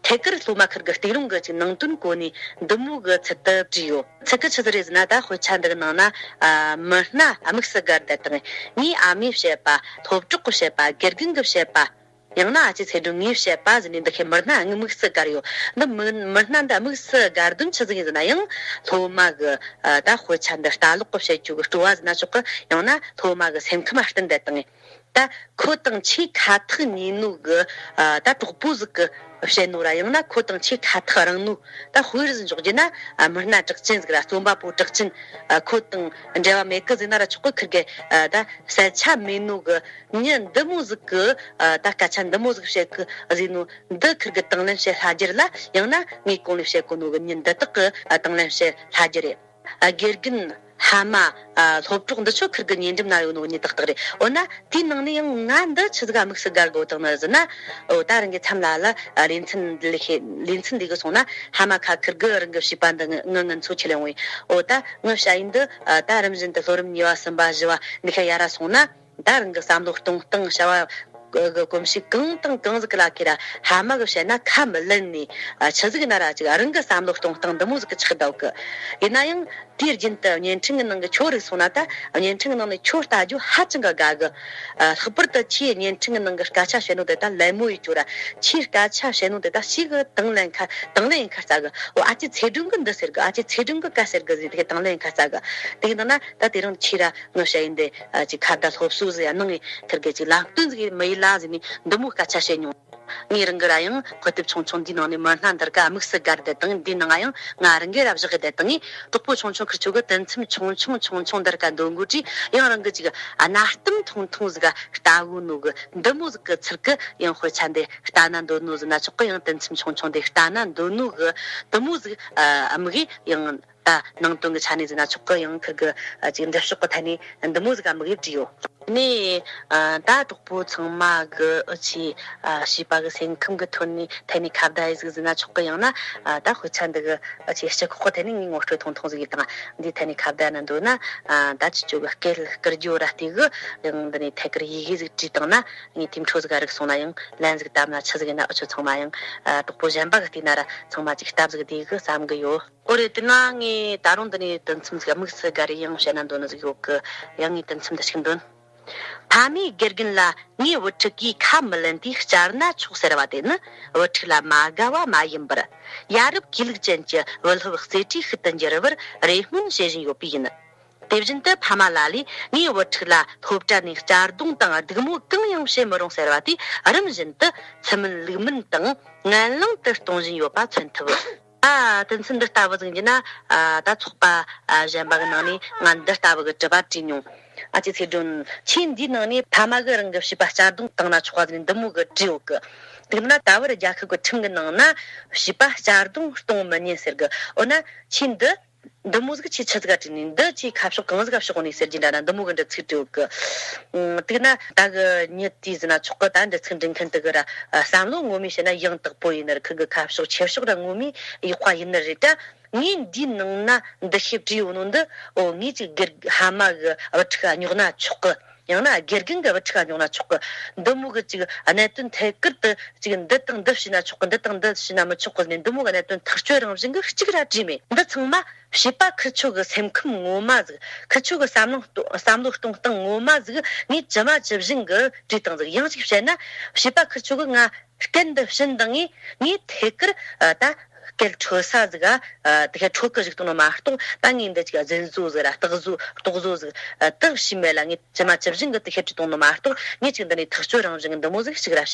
ཐད་ཀར་སློབ་མ་ཁུར་གི་སྟེང་རུང་གི་ཅིག་ནང་དོན་གོ་ནས་འདི་མོ་གི་ཚུལ་དུ་བྲིས་ཡོད། ཚིག་གི་ཆི་ཟིག་རེད་ཟེར་ན། ད་དཔེ་ཆ་འདི་གི་ནང་ན་ཨ་མི་སྣ་དམིགས་སུ་བཀར་བསྡད་དང་། ངའི་ཨ་མའི་བཤད་པ། སློབ་གྲོགས་གི་བཤད་པ། དགེ་རྒན་གི་བཤད་པ། ཡང་ན་ཨ་ཅེ་ཚེ་སྒྲོན་ངའི་བཤད་པ་ཟེར་ནས་འདི་ཁའི་མི་སྣ་དམིགས་སུ་བཀར་ཡོད། འདི་མི་མི་སྣ་འདི་དམིགས་སུ་བཀར་དོན་ཆི་ཟིག་ཡིན་ཟེར་ན། ཡང་སློབ་མ་གི་ཨ་ད་དཔེ་ཆ་འདི་ལྟ་ཀློག་གི་བྱེད་རྒྱུ་གི་སྤྲོ་བ་ཟེར་ན་ཆོག་གི། ཡང་ན་སློབ་མ་གི་སེམས་ཁམས་བསྟུན་བསྡད་བཏང་ངས། ད་ཁོ་དང་ཆེས་ཁ་ཐག་ཉེ་ནོ་གི་ཨ་ད་གྲོགས་པོ་ཟིག་གི་བཤད་ནོ་ར། ཡང་ན་ཁོ་དང་ཆེས་ཁ་ཐག་རིང་ནོ། ད་དཔེར་ཟིག་འཇོག་རྒྱུ་ན་ཨ་མི་སྣ་གྲགས་ཅན་ཟིག་ར། རྩོམ་པ་པོ་གྲགས་ཅན། ཨ་ཁོ་དང་འབྲེལ་བ་མེད་གི་ཟེར་ན་ར་ཆོག་གི། ཁུར་གི་ཨ་ད་གསལ་ཆ་མེད་ནོ་གི་མྱི་འདི་མོ་ཟིག་གི་ཨ་ད་སྐད་ཆ་འདི་མོ་ཟིག་བཤད་གི་ཟེར་ནོ་འདི་ཁུར་གི་དང་ལེན་བྱེད་སླ་རྒྱུ་རེད་ལ། ཡང་ན་ངས་གོང་ལ་བཤད་གོ་ནོ་གི་མྱི་འདི་དག་གི་ཨ་དང་ལེན་བྱེད་སླ་རྒྱུ་རེད། ཨ་དགེ་རྒན། ཕ་མ། ཨ་སློབ་གྲོགས་འདི་ཚོ་ཁུར་གི་ཉེ་འགྲམ་ན་ཡོད་ནོ་གི་མྱི་ཏག་ཏག་རེད། འོ་ན་དེའི་ནང་ནས་ཡང་ང་འདི་ཆི་ཟིག་དམིགས་སུ་བཀར་དགོས་བཏང་ནི་ཟེར་ན། འོ་ད་རང་གི་མཚམས་ལ་ལ་ཨ་ལེ་ཚན་ལས་ཤེས་ལེ་ཚན་འདི་གི་སོང་ན། ཕ་མ་ཁ་ཁུར་གི་རང་གི་བྱིས་པ་འདི་ངི་ངི་ངི་ཚོ་ཁྱེར་ཡོང་བས། འོ་ད་ངི་ཞ་ཡིན་འདི་ཨ་ད་རིམ་བཞིན་དུ་ལོ་རིམ་གཉིས་པ་གསུམ་པ་བཞི་བ་འདི་ཁ་ཡར་ར་སོང་ན། ད་རང་གི་བསམ་བློ་གཏོང་སྟངས། བྱ་བ་གི་གོམས་གཤིས་གང་དང་གང་ཟིག་གི་ལ་ཁེ་ར་ཕ་མ་གི་བཤད་ན་ཁ་མི་ལེན་ནས། ཨ་ཆི་ཟིག་ན་ར་ཅིག་རང་གི་བསམ་བློ་གཏོང་སྟངས་འདི་མོ་ཟིག་གི་ཆགས་འདུག་གི། ཡིན་ན་ཡང་དུས་རྒྱུན་དུ་བརྙན་འཕྲིན་གི་ནང་གི་ཁྱོད་རིག་སོང་ན། ད་བརྙན་འཕྲིན་གི་ནང་ནས་ཁྱོད་ལྟ་རྒྱུ་ཧ་ཅང་གི་དགའ་གི། ཨ་ལྷག་པར་དུ་ཁྱིའི་བརྙན་འཕྲིན་གི་ནང་གི་སྐད་ཆ་བཤད་ནོ་དེ་ད་ལད་མོ་ཡེ་རྒྱུ་ར། ཁྱིའི་སྐད་ཆ་བཤད་ནོ་དེ་ད་ཞེ་གི་དང་ལེན་ཁ་དང་ལེན་ཡེ་ཁ་སླ་གི། འོ་ཨ་ཅེ་ཚེ་སྒྲོན་གི་འདི་ཟེར་གི། ཨ་ཅེ་ཚེ་སྒྲོན་གི་ག་ཟེར་གི་ཟེར་དེ་དང་ལེན་ཡེ་ཁ་སླ་གི། དེ་གི་ནང་ན་ད་དེ་རིང་ཁྱེད་ར་ངི་ཞ་ཡིན་དེ་ཨ་ཅིག་ཁ་བརྡ་སློབ་གསོ་ཟིག་ཡ་གནང་ངས། ཁུར་གི་ཅིག་ལམ་སྟོན་ཟིག་མི་ཡེ་ལ་ཟེར་ནས་འདི་མོ་སྐད་ཆ་བཤད་མྱོང་། ངས་རང་གི་ར་ཡང་དཔེ་དེབ་ཆུང་ཆུང་འདིའི་ནང་ནས་མི་སྣ་འདི་རིགས་དམིགས་སུ་བཀར་བསྡད་དང་། འདིའི་ནང་ང་ཡང་ང་རང་གི་ར་བཞག་གི་བསྡད་དང་ངས། གྲོགས་པོ་ཆུང་ཆུང་ཁུར་ཆོ་གི་དུས་མཚམས་ཆུང་ཆུང་ཆུང་ཆུང་འདི་རིགས་འདོན་གོ་དུས། ཡང་རང་གི་ཅིག་གནའ་གཏམ་ཐུང་ཐུང་ཟིག་ལྟ་གོ་ནོ་གི་འདི་མོ་ཟིག་གི་ཚུལ་གི་ཡང་དཔེ་ཆ་འདི་ལྟ་ན་འདོད་ནོ་ཟེར་ན་ཆོག་གི། ཡང་དུས་མཚམས་ཆུང་ཆུང་འདི་ལྟ་ན་འདོད་ནོ་གི་འདི་མོ་ཟིག་ཨ་དམིགས་ཡེ། ཡང་ད་ནང་དོན་གི་ཆ་ནས་ཟེར་ན་ཆོག་གི། ཡང་ཁུར་གི་ཨ་ཅིག་འགྲེལ་ཕྱོགས་གི་ཐད་ནས་འདི་མོ་ཟིག་ག་དམིགས་ཡེ་བྲིས་ཡོད། ནས་ཨ་ད་གྲོགས་པོ་ཚང་མ་གི་ཨ་ཅིག་ཨ་བྱིས་པ་གི་སེམས་ཁམས་གི་ཐོག་ནས་ཐད་ནས་ཁ་བརྡ་ཡེ་ཟིག་ཟེར་ན་ཆོག་གི། ཡང་ན་ཨ་ད་དཔེ་ཆ་འདི་གི་ཨ་ཅིག་སྤྱི་ཁོག་གི་ཐད་ནས་ངས་ངོ་སྤྲོད་ཐུང་ཐུང་ཟིག་ཡེ་བཏང་། འདིའི་ཐད་ནས་ཁ་བརྡ་ན་འདོད་ན། ཨ་ད་ཅི་ཅོ་གི་སྐད་བསྐུར་རྒྱུ་ར་དེ་གི་ཡང་འདི་ནས་ཐད་ཀར་ཡི་གེ་ཟིག་བྲིས་བཏང་ན། ངས་དེ་འཕྲོ་ཟིག་ག་རིག་སོང་ན་ཡང་ལན་ཟིག་བཏབ་ན་ཆི་ཟིག་ཡིན་ན། ཨ་ཆོ་ཚང་མ་ཡང་ཨ་གྲོགས་པོ་གཞན་པ་གི་བལྟས་ན་ར་ཚང་མ་ཅིག་སྟབས་ཟིག་བདེ་གི་བསམ་གི་ཡོད། ཨོ་རེད། དེ་ན་ངས་ད་རུང་འདི་ནས་དུས་མཚམས་ཟིག་དམིགས་སུ་བཀར་ཡང་བཤད་ན་འདོད་ནི་ཟིག་ཡོད་གི། ཡང་ངས་དུས་མཚམས་འདི་ཞིག་འདོན། ཕ་མས་དགེ་རྒན་ལ་ངའི་བུ་ཕྲུག་གིས་ཁ་མི་ལེན་དུས་བཅར་ན་ཆོག་ཟེར་བ་དེ་ནི་བུ་ཕྲུག་ལ་མ་དགའ་བ་མ་ཡིན་པར། ཡ་རབས་གུས་ལུགས་ཅན་གྱི་བུ་སློབ་རྩེ་གྲས་ཤིག་ཏུ་འགྱུར་བར་རེ་སྨོན་བྱེད་བཞིན་ཡོད་པས་ཡིན། དེ་བཞིན་དུ་ཕ་མ་ལ་ལས་ངའི་བུ་ཕྲུག་ལ་སློབ་གྲྭ་ནས་གཅར་རྡུང་དང་སྡིགས་དམོད་གང་ཡང་བྱེད་མི་རུང་ཟེར་བ་དེ་རིམ་བཞིན་དུ་ཚུལ་མིན་ལུགས་མིན་དང་ངན་ལང་དུ་གཏོང་བཞིན་ཡོད་པ་མཚོན་ཐུབ། ཨ་དོན་ཚན་འདི་ལྟ་བུ་ཟིག་ཡིན་ན། ཨ་ད་ཚོགས་པ་ཨ་གཞན་པ་གི་ནང་ནས་ང་འདི་ལྟ་བུ་གི་དྲི་བ་དྲིས་མྱོང་། ཨ་ཅེ་ཚེ་སྒྲོན། ཁྱེད་འདིའི་ནང་ནས་ཕ་མ་གིས་རང་གི་བྱིས་པ་གཅར་རྡུང་བཏང་ན་ཆོག་པ་ཟིག་འདི་མོ་གི་བྲིས་ཡོད་གི། དེ་ན་ད་བར་རྒྱལ་ཁབ་ཀྱི་ཁྲིམས་ཀྱི་ནང་ན་བྱིས་པ་གཅར་རྡུང་གཏོང་མི་ཉན་ཟེར་གི། འོ་ན་ཁྱེད་འདི་འདི་མོ་ཟིག་ཁྱེད་ཆི་ཟིག་ག་བྲིས་ནས། འདི་ཁྱེད་ཁ་ཕྱོགས་གང་ཟིག་ག་ཕྱོགས་ནས་ཟེར་རྒྱུ་འདྲ་ན། འདི་མོ་གི་འདྲི་ཚིག་བྲིས་ཡོད་གི། ཨང་། དེ་ན་ད་གི་མྱི་དེས་ཟེར་ན་ཆོག་གི། ད་འདྲི་ཚིག་འདྲི་མཁན་དེ་གི་ར་ཨ་བསམ་བློ་ངོ་མས་བཤད་ན་ཡང་དག་པོ་ཡིན་ནི་རེད། ཁུ་གི་ཁ་ཕྱོགས་ཆེ་ཕྱོགས་ར་ངོ་མས་ཡག་པ་ཡིན་ནི་རེད། ད་ངས་འདིའི་ནང་ན་འདི་ཤེས་བྲིས་ཡོད་ནོ་འདི། འོ་ངས་ཅིག་སྒེར་ཕ་མ་གི་བུ་ཕྲུག་ག་རྙོག་ན་ཆོག་གི། ཡང་ན་དགེ་རྒན་གི་བུ་ཕྲུག་ག་རྙོག་ན་ཆོག་གི། འདི་མོ་གི་ཅིག་གནད་དོན་ཐད་ཀར་དུ་ཅིག་འདི་དང་འདི་བྱས་ན་ཆོག་གི། འདི་དང་འདི་བྱས་ན་མི་ཆོག་གི་ཟེར་ནས་འདི་མོ་གི་གནད་དོན་ཐག་གཅོད་རང་བཞིན་གི་གཅིག་ར་བྲིས་མེད། འདི་ཚང་མ་བྱིས་པ་ཁུར་ཆོ་གི་སེམས་ཁམས་ངོ་མ་ཟིག་ཁུར་ཆོ་གི་བསམ་བློ་གཏོ་བསམ་བློ་གཏོང་སྟངས་ངོ་མ་ཟིག་ངས་ཇི་མ་ཇི་བཞིན་གི་བྲིས་བཏང་ཟིག་ཡང་ཅིག་བཤད་ན། བྱིས་པ་ཁུར་ཆོ་གི་ང་སྐད་འདི་བྱིན་དང་ངས་ངས་ཐད་ཀར་ཨ་ད་སྐད་འཕྲོད་ས་ཟིག་ཨ་དེ་ག་འཕྲོད་གི་བཞག་བཏང་ནོ་མ་གཏོགས། ད་ངས་འདི་ཅིག་རྫུན་བཟོ་ཟིག་ར་རྟགས་བཟོ་རྟོག་བཟོ་ཟིག་ཨ་དག་བྱས་མེད་ལ། ངས་ཇི་མ་ཇི་བཞིན་གི་དེ་ཤེས་བྲིས་བཏང་ནོ་མ་གཏོགས། ངས་ཅིག་འདི་ནས་ཐག་གཅོད་རང་བཞིན་གི་འདི་མོ་ཟིག་གཅིག་ར་